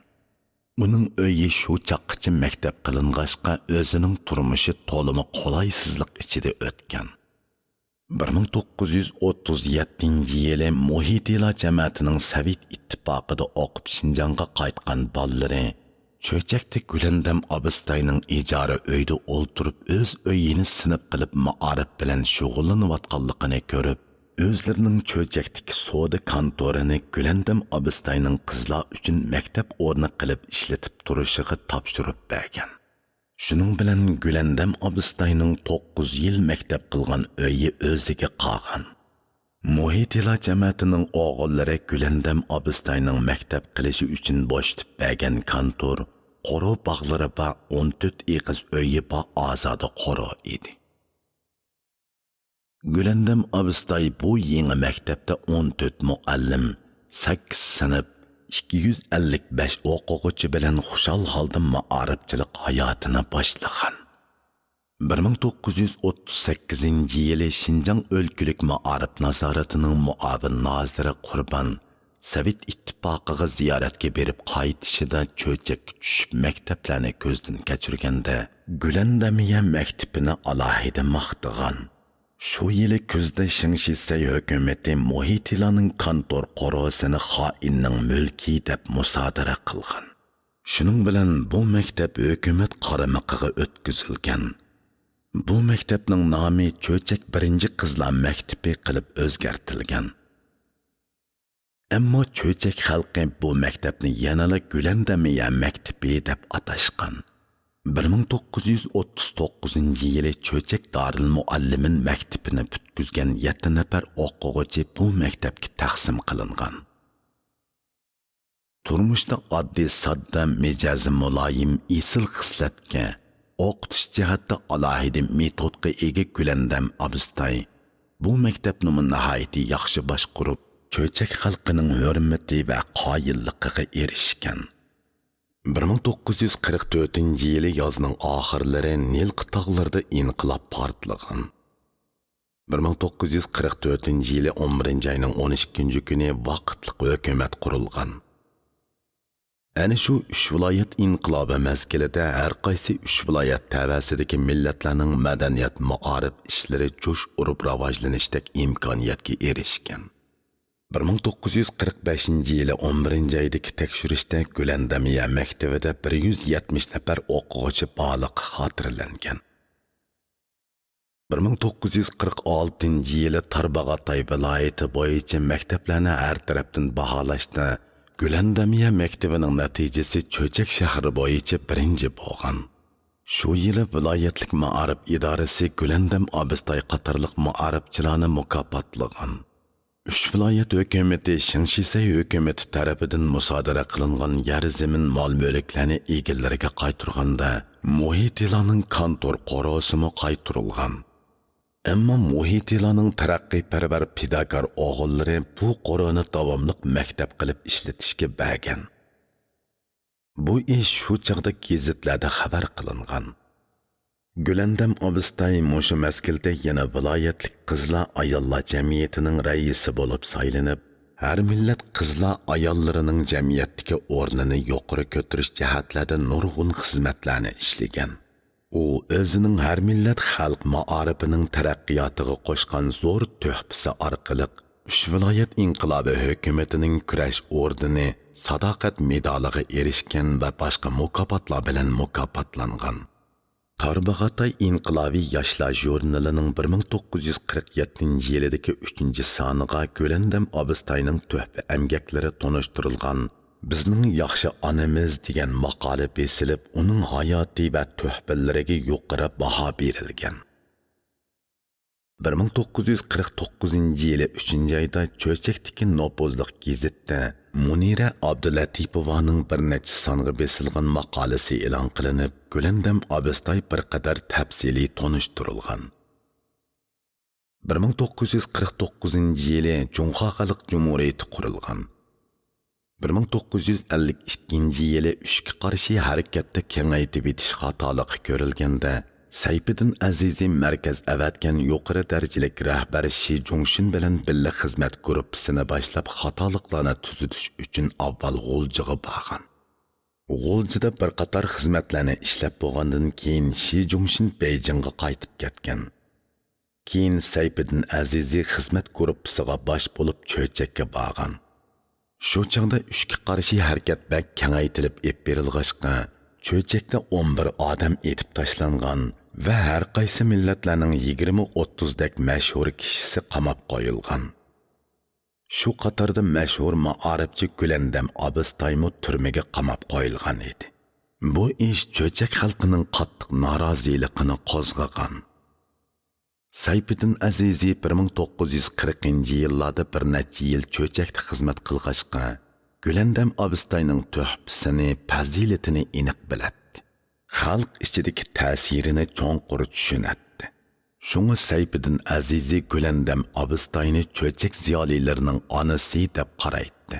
ئۇنىڭ ئۆيى شۇ چاغقىچە مەكتەپ قىلىنغاچقا، ئۆزىنىڭ تۇرمۇشى تولىمۇ قولايسىزلىق ئىچىدە ئۆتكەن. بىر مىڭ توققۇز يۈز ئوتتۇز يەتتىنچى يىلى مۇھىتىلا جەمەتىنىڭ سوۋېت ئىتتىپاقىدا ئوقۇپ شىنجاڭغا قايتقان بالىلىرى چۆچەكتە گۈلەندەم ئابىستاينىڭ ئىجارە ئۆيدە ئولتۇرۇپ، ئۆز ئۆيىنى سىنىپ قىلىپ مائارىپ بىلەن شۇغۇللىنىۋاتقانلىقىنى كۆرۈپ، ئۆزلىرىنىڭ چۆچەكتىكى سودا كانتورىنى گۈلەندەم ئابىستاينىڭ قىزلار ئۈچۈن مەكتەپ ئورنى قىلىپ ئىشلىتىپ تۇرۇشىغا تاپشۇرۇپ بەرگەن. شۇنىڭ بىلەن گۈلەندەم ئابىستاينىڭ توققۇز يىل مەكتەپ قىلغان ئۆيى ئۆزىگە قالغان. مۇھىتىلا جەمەتىنىڭ ئوغۇللىرى گۈلەندەم ئابىستاينىڭ مەكتەپ قىلىشى ئۈچۈن بوشىتىپ بەرگەن كانتور، قورۇ باغلىرى بار ئون تۆت ئېغىز ئۆيى بار ئازادە قورۇ ئىدى. گۈلەندەم ئابىستاي بۇ يېڭى مەكتەپتە ئون تۆت مۇئەللىم، سەككىز سىنىپ، ئىككى يۈز ئەللىك بەش ئوقۇغۇچى بىلەن خۇشال ھالدا مائارىپچىلىق ھاياتىنى باشلىغان. بىر مىڭ توققۇز يۈز ئوتتۇز سەككىزىنچى يىلى شىنجاڭ ئۆلكىلىك مائارىپ نازارىتىنىڭ مۇئاۋىن نازىرى قۇربان سوۋېت ئىتتىپاقىغا زىيارەتكە بېرىپ قايتىشىدا چۆچەككە چۈشۈپ مەكتەپلەرنى كۆزدىن كەچۈرگەندە، گۈلەندەمىيە مەكتىپىنى ئالاھىدە ماختىغان. شۇ يىلى كۈزدە شېڭ شىسەي ھۆكۈمىتى مۇھىتىلانىڭ كانتور قورۇسىنى خائىننىڭ مۈلكى دەپ مۇسادىرە قىلغان. شۇنىڭ بىلەن بۇ مەكتەپ ھۆكۈمەت قارمىقىغا ئۆتكۈزۈلگەن. بۇ مەكتەپنىڭ نامى چۆچەك بىرىنچى قىزلار مەكتىپى قىلىپ ئۆزگەرتىلگەن. ئەمما چۆچەك خەلقى بۇ مەكتەپنى يەنىلا گۈلەندەمىيە مەكتىپى دەپ ئاتاشقان. بىر مىڭ توققۇز يۈز ئوتتۇز توققۇزىنچى يىلى چۆچەك دارىلمۇئەللىمىن مەكتىپىنى پۈتكۈزگەن يەتتە نەپەر ئوقۇغۇچى بۇ مەكتەپكە تەقسىم قىلىنغان. تۇرمۇشتا ئاددىي ساددا، مىجەزى مۇلايىم، ئېسىل خىسلەتكە، ئوقۇتۇش جەھەتتە ئالاھىدە مېتودقا ئىگە گۈلەندەم ئابىستاي بۇ مەكتەپنىمۇ ناھايىتى ياخشى باشقۇرۇپ، چۆچەك خەلقىنىڭ ھۆرمىتى ۋە قايىللىقىغا ئېرىشكەن. بىر مىڭ توققۇز يۈز قىرىق تۆتىنچى يىلى يازنىڭ ئاخىرلىرى نىلقا تاغلىرىدا ئىنقىلاب پارتلىغان. بىر مىڭ توققۇز يۈز قىرىق تۆتىنچى يىلى ئون بىرىنچى ئاينىڭ ئون ئىككىنچى كۈنى ۋاقىتلىق ھۆكۈمەت قۇرۇلغان. ئەنە شۇ ئۈچ ۋىلايەت ئىنقىلابى مەزگىلىدە ھەر قايسى ئۈچ ۋىلايەت تەۋەسىدىكى مىللەتلەرنىڭ مەدەنىيەت، مائارىپ ئىشلىرى جۇش ئۇرۇپ راۋاجلىنىشتەك ئىمكانىيەتكە ئېرىشكەن. بىر مىڭ توققۇز يۈز قىرىق بەشىنچى يىلى ئون بىرىنچى ئايدىكى تەكشۈرۈشتە گۈلەندەمىيە مەكتىۋىدە بىر يۈز يەتمىش نەپەر ئوقۇغۇچى بارلىقى خاتىرىلەنگەن. بىر مىڭ توققۇز يۈز قىرىق ئالتىنچى يىلى تارباغاتاي ۋىلايىتى بويىچە مەكتەپلەرنى ھەر تەرەپتىن باھالاشتا گۈلەندەمىيە مەكتىۋىنىڭ نەتىجىسى چۆچەك شەھىرى بويىچە بىرىنچى بولغان. شۇ يىلى ۋىلايەتلىك مائارىپ ئىدارىسى گۈلەندەم ئابىستاي قاتارلىق مائارىپچىلارنى مۇكاپاتلىغان. ئۈچ ۋىلايەت ھۆكۈمىتى شېڭ شىسەي ھۆكۈمىتى تەرىپىدىن مۇسادىرە قىلىنغان يەر زېمىن مال مۈلۈكلەرنى ئىگىلىرىگە قايتۇرغاندا، مۇھىتىلانىڭ كانتور قورۇسىمۇ قايتۇرۇلغان. ئەمما مۇھىتىلانىڭ تەرەققىيپەرۋەر پىداكار ئوغۇللىرى بۇ قورۇنى داۋاملىق مەكتەپ قىلىپ ئىشلىتىشكە بەرگەن. بۇ ئىش شۇ چاغدا گېزىتلەردە خەۋەر قىلىنغان. گۈلەندەم ئابىستاي مۇشۇ مەزگىلدە يەنە ۋىلايەتلىك قىزلار ئاياللار جەمئىيىتىنىڭ رەئىسى بولۇپ سايلىنىپ، ھەر مىللەت قىزلار ئاياللىرىنىڭ جەمئىيەتتىكى ئورنىنى يۇقىرى كۆتۈرۈش جەھەتلەردە نۇرغۇن خىزمەتلەرنى ئىشلىگەن. ئۇ ئۆزىنىڭ ھەر مىللەت خەلق مائارىپىنىڭ تەرەققىياتىغا قوشقان زور تۆھپىسى ئارقىلىق ئۈچ ۋىلايەت ئىنقىلابى ھۆكۈمىتىنىڭ كۈرەش ئوردېنى، ساداقەت مېدالىغا ئېرىشكەن ۋە باشقا مۇكاپاتلار بىلەن مۇكاپاتلانغان. تارباغاتاي ئىنقىلابىي ياشلار ژۇرنىلىنىڭ بىر مىڭ توققۇز يۈز قىرىق يەتتىنچى يىلىدىكى ئۈچىنچى سانىغا گۈلەندەم ئابىستاينىڭ تۆھپە ئەمگەكلىرى تونۇشتۇرۇلغان بىزنىڭ ياخشى ئانىمىز دېگەن ماقالە بېسىلىپ، ئۇنىڭ ھاياتى ۋە تۆھپىلىرىگە يۇقىرى باھا بېرىلگەن. بىر مىڭ توققۇز يۈز قىرىق توققۇزىنچى يىلى ئۈچىنچى ئايدا چۆچەكتىكى نوپۇزلۇق گېزىتتە مۇنىرە ئابدۇلەتىپوۋانىڭ بىر نەچچە سانغا بېسىلغان ماقالىسى ئېلان قىلىنىپ، گۈلەندەم ئابىستاي بىر قەدەر تەپسىلىي تونۇشتۇرۇلغان. بىر مىڭ توققۇز يۈز قىرىق توققۇزىنچى يىلى جۇڭخۇا خەلق جۇمھۇرىيىتى قۇرۇلغان. بىر مىڭ توققۇز يۈز ئەللىك ئىككىنچى يىلى ئۈچكە قارشى ھەرىكەتتە كېڭەيتىۋېتىش خاتالىقى كۆرۈلگەندە، سەيپىدىن ئەزىزى مەركەز ئەۋەتكەن يۇقىرى دەرىجىلىك رەھبەر شى جۇڭشىن بىلەن بىللە خىزمەت گۇرۇپپىسىنى باشلاپ، خاتالىقلارنى تۈزىتىش ئۈچۈن ئاۋۋال غۇلجىغا بارغان. غۇلجىدا بىر قاتار خىزمەتلەرنى ئىشلەپ بولغاندىن كېيىن، شى جۇڭشىن بېيجىڭغا قايتىپ كەتكەن. كېيىن سەيپىدىن ئەزىزى خىزمەت گۇرۇپپىسىغا باش بولۇپ چۆچەككە بارغان. شۇ چاغدا ئۈچكە قارشى ھەرىكەت بەك كېڭەيتىلىپ ئېلىپ بېرىلغاچقا، چۆچەكتە ئون بىر ئادەم ئېتىپ تاشلانغان ۋە ھەر قايسى مىللەتلەرنىڭ يىگىرمە ئوتتۇزدەك مەشھۇر كىشىسى قاماپ قويۇلغان. شۇ قاتاردا مەشھۇر مائارىپچى گۈلەندەم ئابىستايمۇ تۈرمىگە قاماپ قويۇلغان ئىدى. بۇ ئىش چۆچەك خەلقىنىڭ قاتتىق نارازىلىقىنى قوزغىغان. سەيپىدىن ئەزىزى بىر مىڭ توققۇز يۈز قىرىقىنچى يىللاردا بىر نەچچە يىل چۆچەكتە خىزمەت قىلغاچقا، گۈلەندەم ئابىستاينىڭ تۆھپىسىنى، پەزىلىتىنى ئېنىق بىلەتتى. خەلق ئىچىدىكى تەسىرىنى چوڭقۇر چۈشىنەتتى. شۇڭا سەيپىدىن ئەزىزى گۈلەندەم ئابىستاينى چۆچەك زىيالىيلىرىنىڭ ئانىسى دەپ قارايتتى.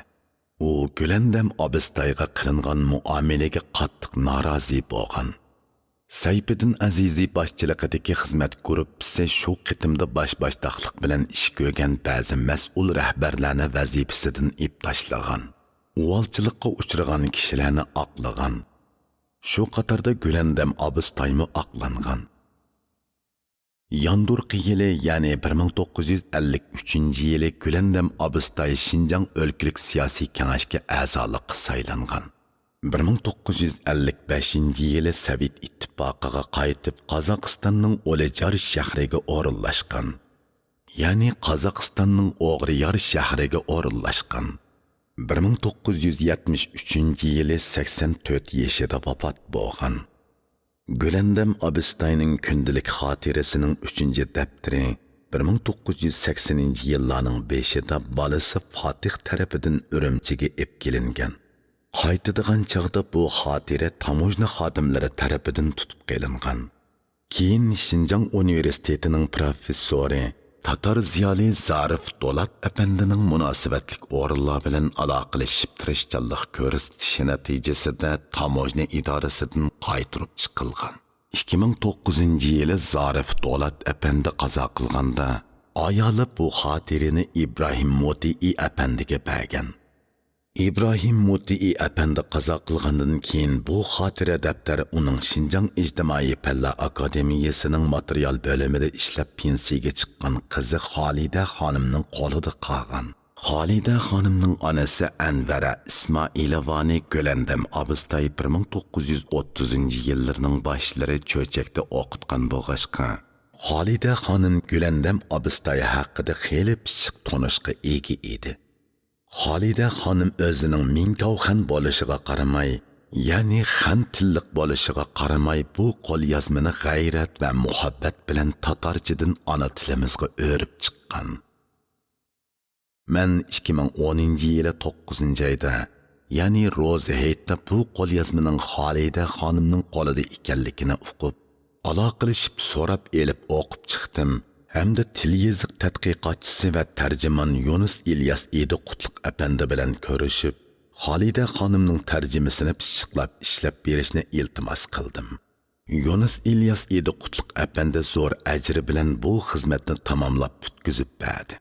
ئۇ گۈلەندەم ئابىستايغا قىلىنغان مۇئامىلىگە قاتتىق نارازى بولغان. سەيپىدىن ئەزىزى باشچىلىقىدىكى خىزمەت گۇرۇپپىسى شۇ قېتىمدا باش-باشتاقلىق بىلەن ئىش كۆرگەن بەزى مەسئۇل رەھبەرلەرنى ۋەزىپىسىدىن ئېلىپ تاشلىغان. ئۇۋالچىلىققا ئۇچرىغان كىشىلەرنى ئاقلىغان. شۇ قاتاردا گۈلەندەم ئابىستايمۇ ئاقلانغان. ياندۇرقى يىلى، يەنى بىر مىڭ توققۇز يۈز ئەللىك ئۈچىنچى يىلى گۈلەندەم ئابىستاي شىنجاڭ ئۆلكىلىك سىياسىي كېڭەشكە ئەزالىققا سايلانغان. بىر مىڭ توققۇز يۈز ئەللىك بەشىنچى يىلى سوۋېت ئىتتىپاقىغا قايتىپ، قازاقىستاننىڭ ئولىجار شەھىرىگە ئورۇنلاشقان. يەنى قازاقىستاننىڭ ئوغرىيار شەھىرىگە ئورۇنلاشقان. بىر مىڭ توققۇز يۈز يەتمىش ئۈچىنچى يىلى سەكسەن تۆت يېشىدا ۋاپات بولغان. گۈلەندەم ئابىستاينىڭ كۈندىلىك خاتىرىسىنىڭ ئۈچىنچى دەپتىرى بىر مىڭ توققۇز يۈز سەكسىنىنچى يىللارنىڭ بېشىدا بالىسى فاتىھ تەرىپىدىن ئۈرۈمچىگە ئېلىپ كېلىنگەن. قايتىدىغان چاغدا بۇ خاتىرە تاموژنا خادىملىرى تەرىپىدىن تۇتۇپ قېلىنغان. كېيىن شىنجاڭ ئۇنىۋېرسىتېتىنىڭ پروفېسسورى، تاتار زىيالىي زارىف دولات ئەپەندىنىڭ مۇناسىۋەتلىك ئورۇنلار بىلەن ئالاقىلىشىپ تىرىشچانلىق كۆرسىتىشى نەتىجىسىدە تاموژنا ئىدارىسىدىن قايتۇرۇپ چىقىلغان. ئىككى مىڭ توققۇزىنچى يىلى زارىف دولات ئەپەندى قازا قىلغاندا، ئايالى بۇ خاتىرىنى ئىبراھىم مۇتىئى ئەپەندىگە بەرگەن. ئىبراھىم مۇتىئى ئەپەندى قازا قىلغاندىن كېيىن، بۇ خاتىرە دەپتەر ئۇنىڭ شىنجاڭ ئىجتىمائىي پەنلەر ئاكادېمىيەسىنىڭ ماتېرىيال بۆلۈمىدە ئىشلەپ پېنسىيەگە چىققان قىزى خالىدە خانىمنىڭ قولىدا قالغان. خالىدە خانىمنىڭ ئانىسى ئەنۋەرە ئىسمائىلوۋانى گۈلەندەم ئابىستاي بىر مىڭ توققۇز يۈز ئوتتۇزىنچى يىللىرىنىڭ باشلىرى چۆچەكتە ئوقۇتقان بولغاچقا، خالىدە خانىم گۈلەندەم ئابىستاي ھەققىدە خېلى پىششىق تونۇشقا ئىگە ئىدى. خالىدە خانىم ئۆزىنىڭ مىڭكاۋخەن بولۇشىغا قارىماي، يەنى خەن تىللىق بولۇشىغا قارىماي، بۇ قوليازمىنى غەيرەت ۋە مۇھەببەت بىلەن تاتارچىدىن ئانا تىلىمىزغا ئۆرۈپ چىققان. مەن ئىككى مىڭ ئونىنچى يىلى توققۇزىنچى ئايدا، يەنى روزا ھېيتتا بۇ قوليازمىنىڭ خالىدە خانىمنىڭ قولىدا ئىكەنلىكىنى ئۇقۇپ، ئالاقىلىشىپ سوراپ ئېلىپ ئوقۇپ چىقتىم ھەمدە تىل يېزىق تەتقىقاتچىسى ۋە تەرجىمان يۇنۇس ئىلياس ئىدى قۇتلۇق ئەپەندى بىلەن كۆرۈشۈپ، خالىدە خانىمنىڭ تەرجىمىسىنى پىششىقلاپ ئىشلەپ بېرىشنى ئىلتىماس قىلدىم. يۇنۇس ئىلياس ئىدى قۇتلۇق ئەپەندى زور ئەجىر بىلەن بۇ خىزمەتنى تاماملاپ پۈتكۈزۈپ بەردى.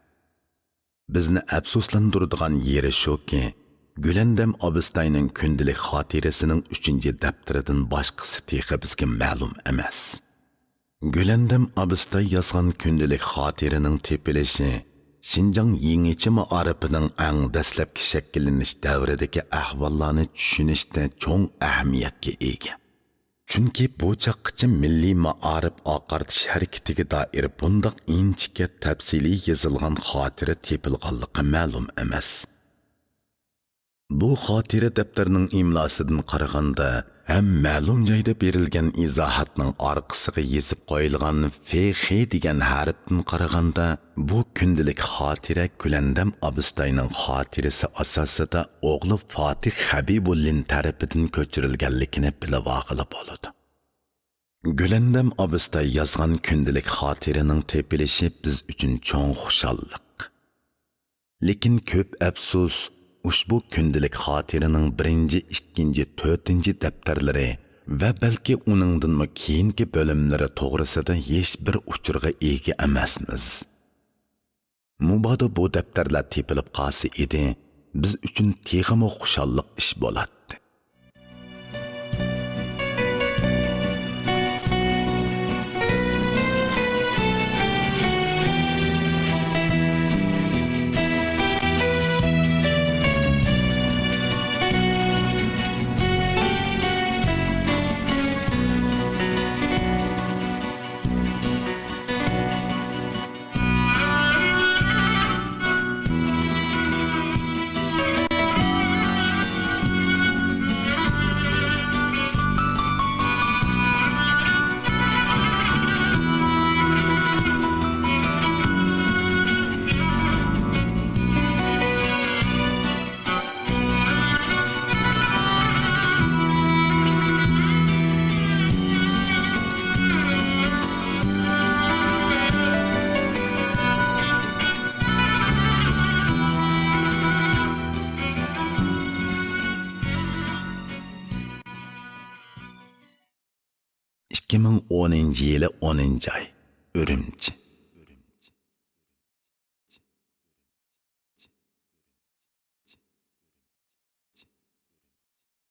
بىزنى ئەپسۇسلاندۇرىدىغان يېرى شۇكى، گۈلەندەم ئابىستاينىڭ كۈندىلىك خاتىرىسىنىڭ ئۈچىنچى دەپتىرىدىن باشقىسى تېخى بىزگە مەلۇم ئەمەس. گۈلەندەم ئابىستاي يازغان كۈندىلىك خاتىرىنىڭ تېپىلىشى شىنجاڭ يېڭىچە مائارىپىنىڭ ئەڭ دەسلەپكى شەكىللىنىش دەۋرىدىكى ئەھۋاللارنى چۈشىنىشتە چوڭ ئەھمىيەتكە ئىگە. چۈنكى بۇ چاغقىچە مىللىي مائارىپ ئاقارتىش ھەرىكىتىگە دائىر بۇنداق ئىنچىكە تەپسىلىي يېزىلغان خاتىرە تېپىلغانلىقى مەلۇم ئەمەس. بۇ خاتىرە دەپتەرنىڭ ئىملاسىدىن قارىغاندا ھەم مەلۇم جايدا بېرىلگەن ئىزاھاتنىڭ ئارقىسىغا يېزىپ قويۇلغان فېخې دېگەن ھەرپتىن قارىغاندا، بۇ كۈندىلىك خاتىرە گۈلەندەم ئابىستاينىڭ خاتىرىسى ئاساسىدا ئوغلى فاتىھ خەبىبۇللىن تەرىپىدىن كۆچۈرۈلگەنلىكىنى بىلىۋالغىلى بولىدۇ. گۈلەندەم ئابىستاي يازغان كۈندىلىك خاتىرىنىڭ تېپىلىشى بىز ئۈچۈن چوڭ خۇشاللىق. لېكىن كۆپ ئەپسۇس، ئۇشبۇ كۈندىلىك خاتىرىنىڭ بىرىنچى، ئىككىنچى، تۆتىنچى دەپتەرلىرى ۋە بەلكى ئۇنىڭدىنمۇ كېيىنكى بۆلۈملىرى توغرىسىدا ھېچ بىر ئۇچۇرغا ئىگە ئەمەسمىز. مۇبادا بۇ دەپتەرلەر تېپىلىپ قالسا ئىدى، بىز ئۈچۈن تېخىمۇ خۇشاللىق ئىش بولاتتى. ئىككى مىڭ ئونىنچى يىلى ئونىنچى ئاي، ئۈرۈمچى.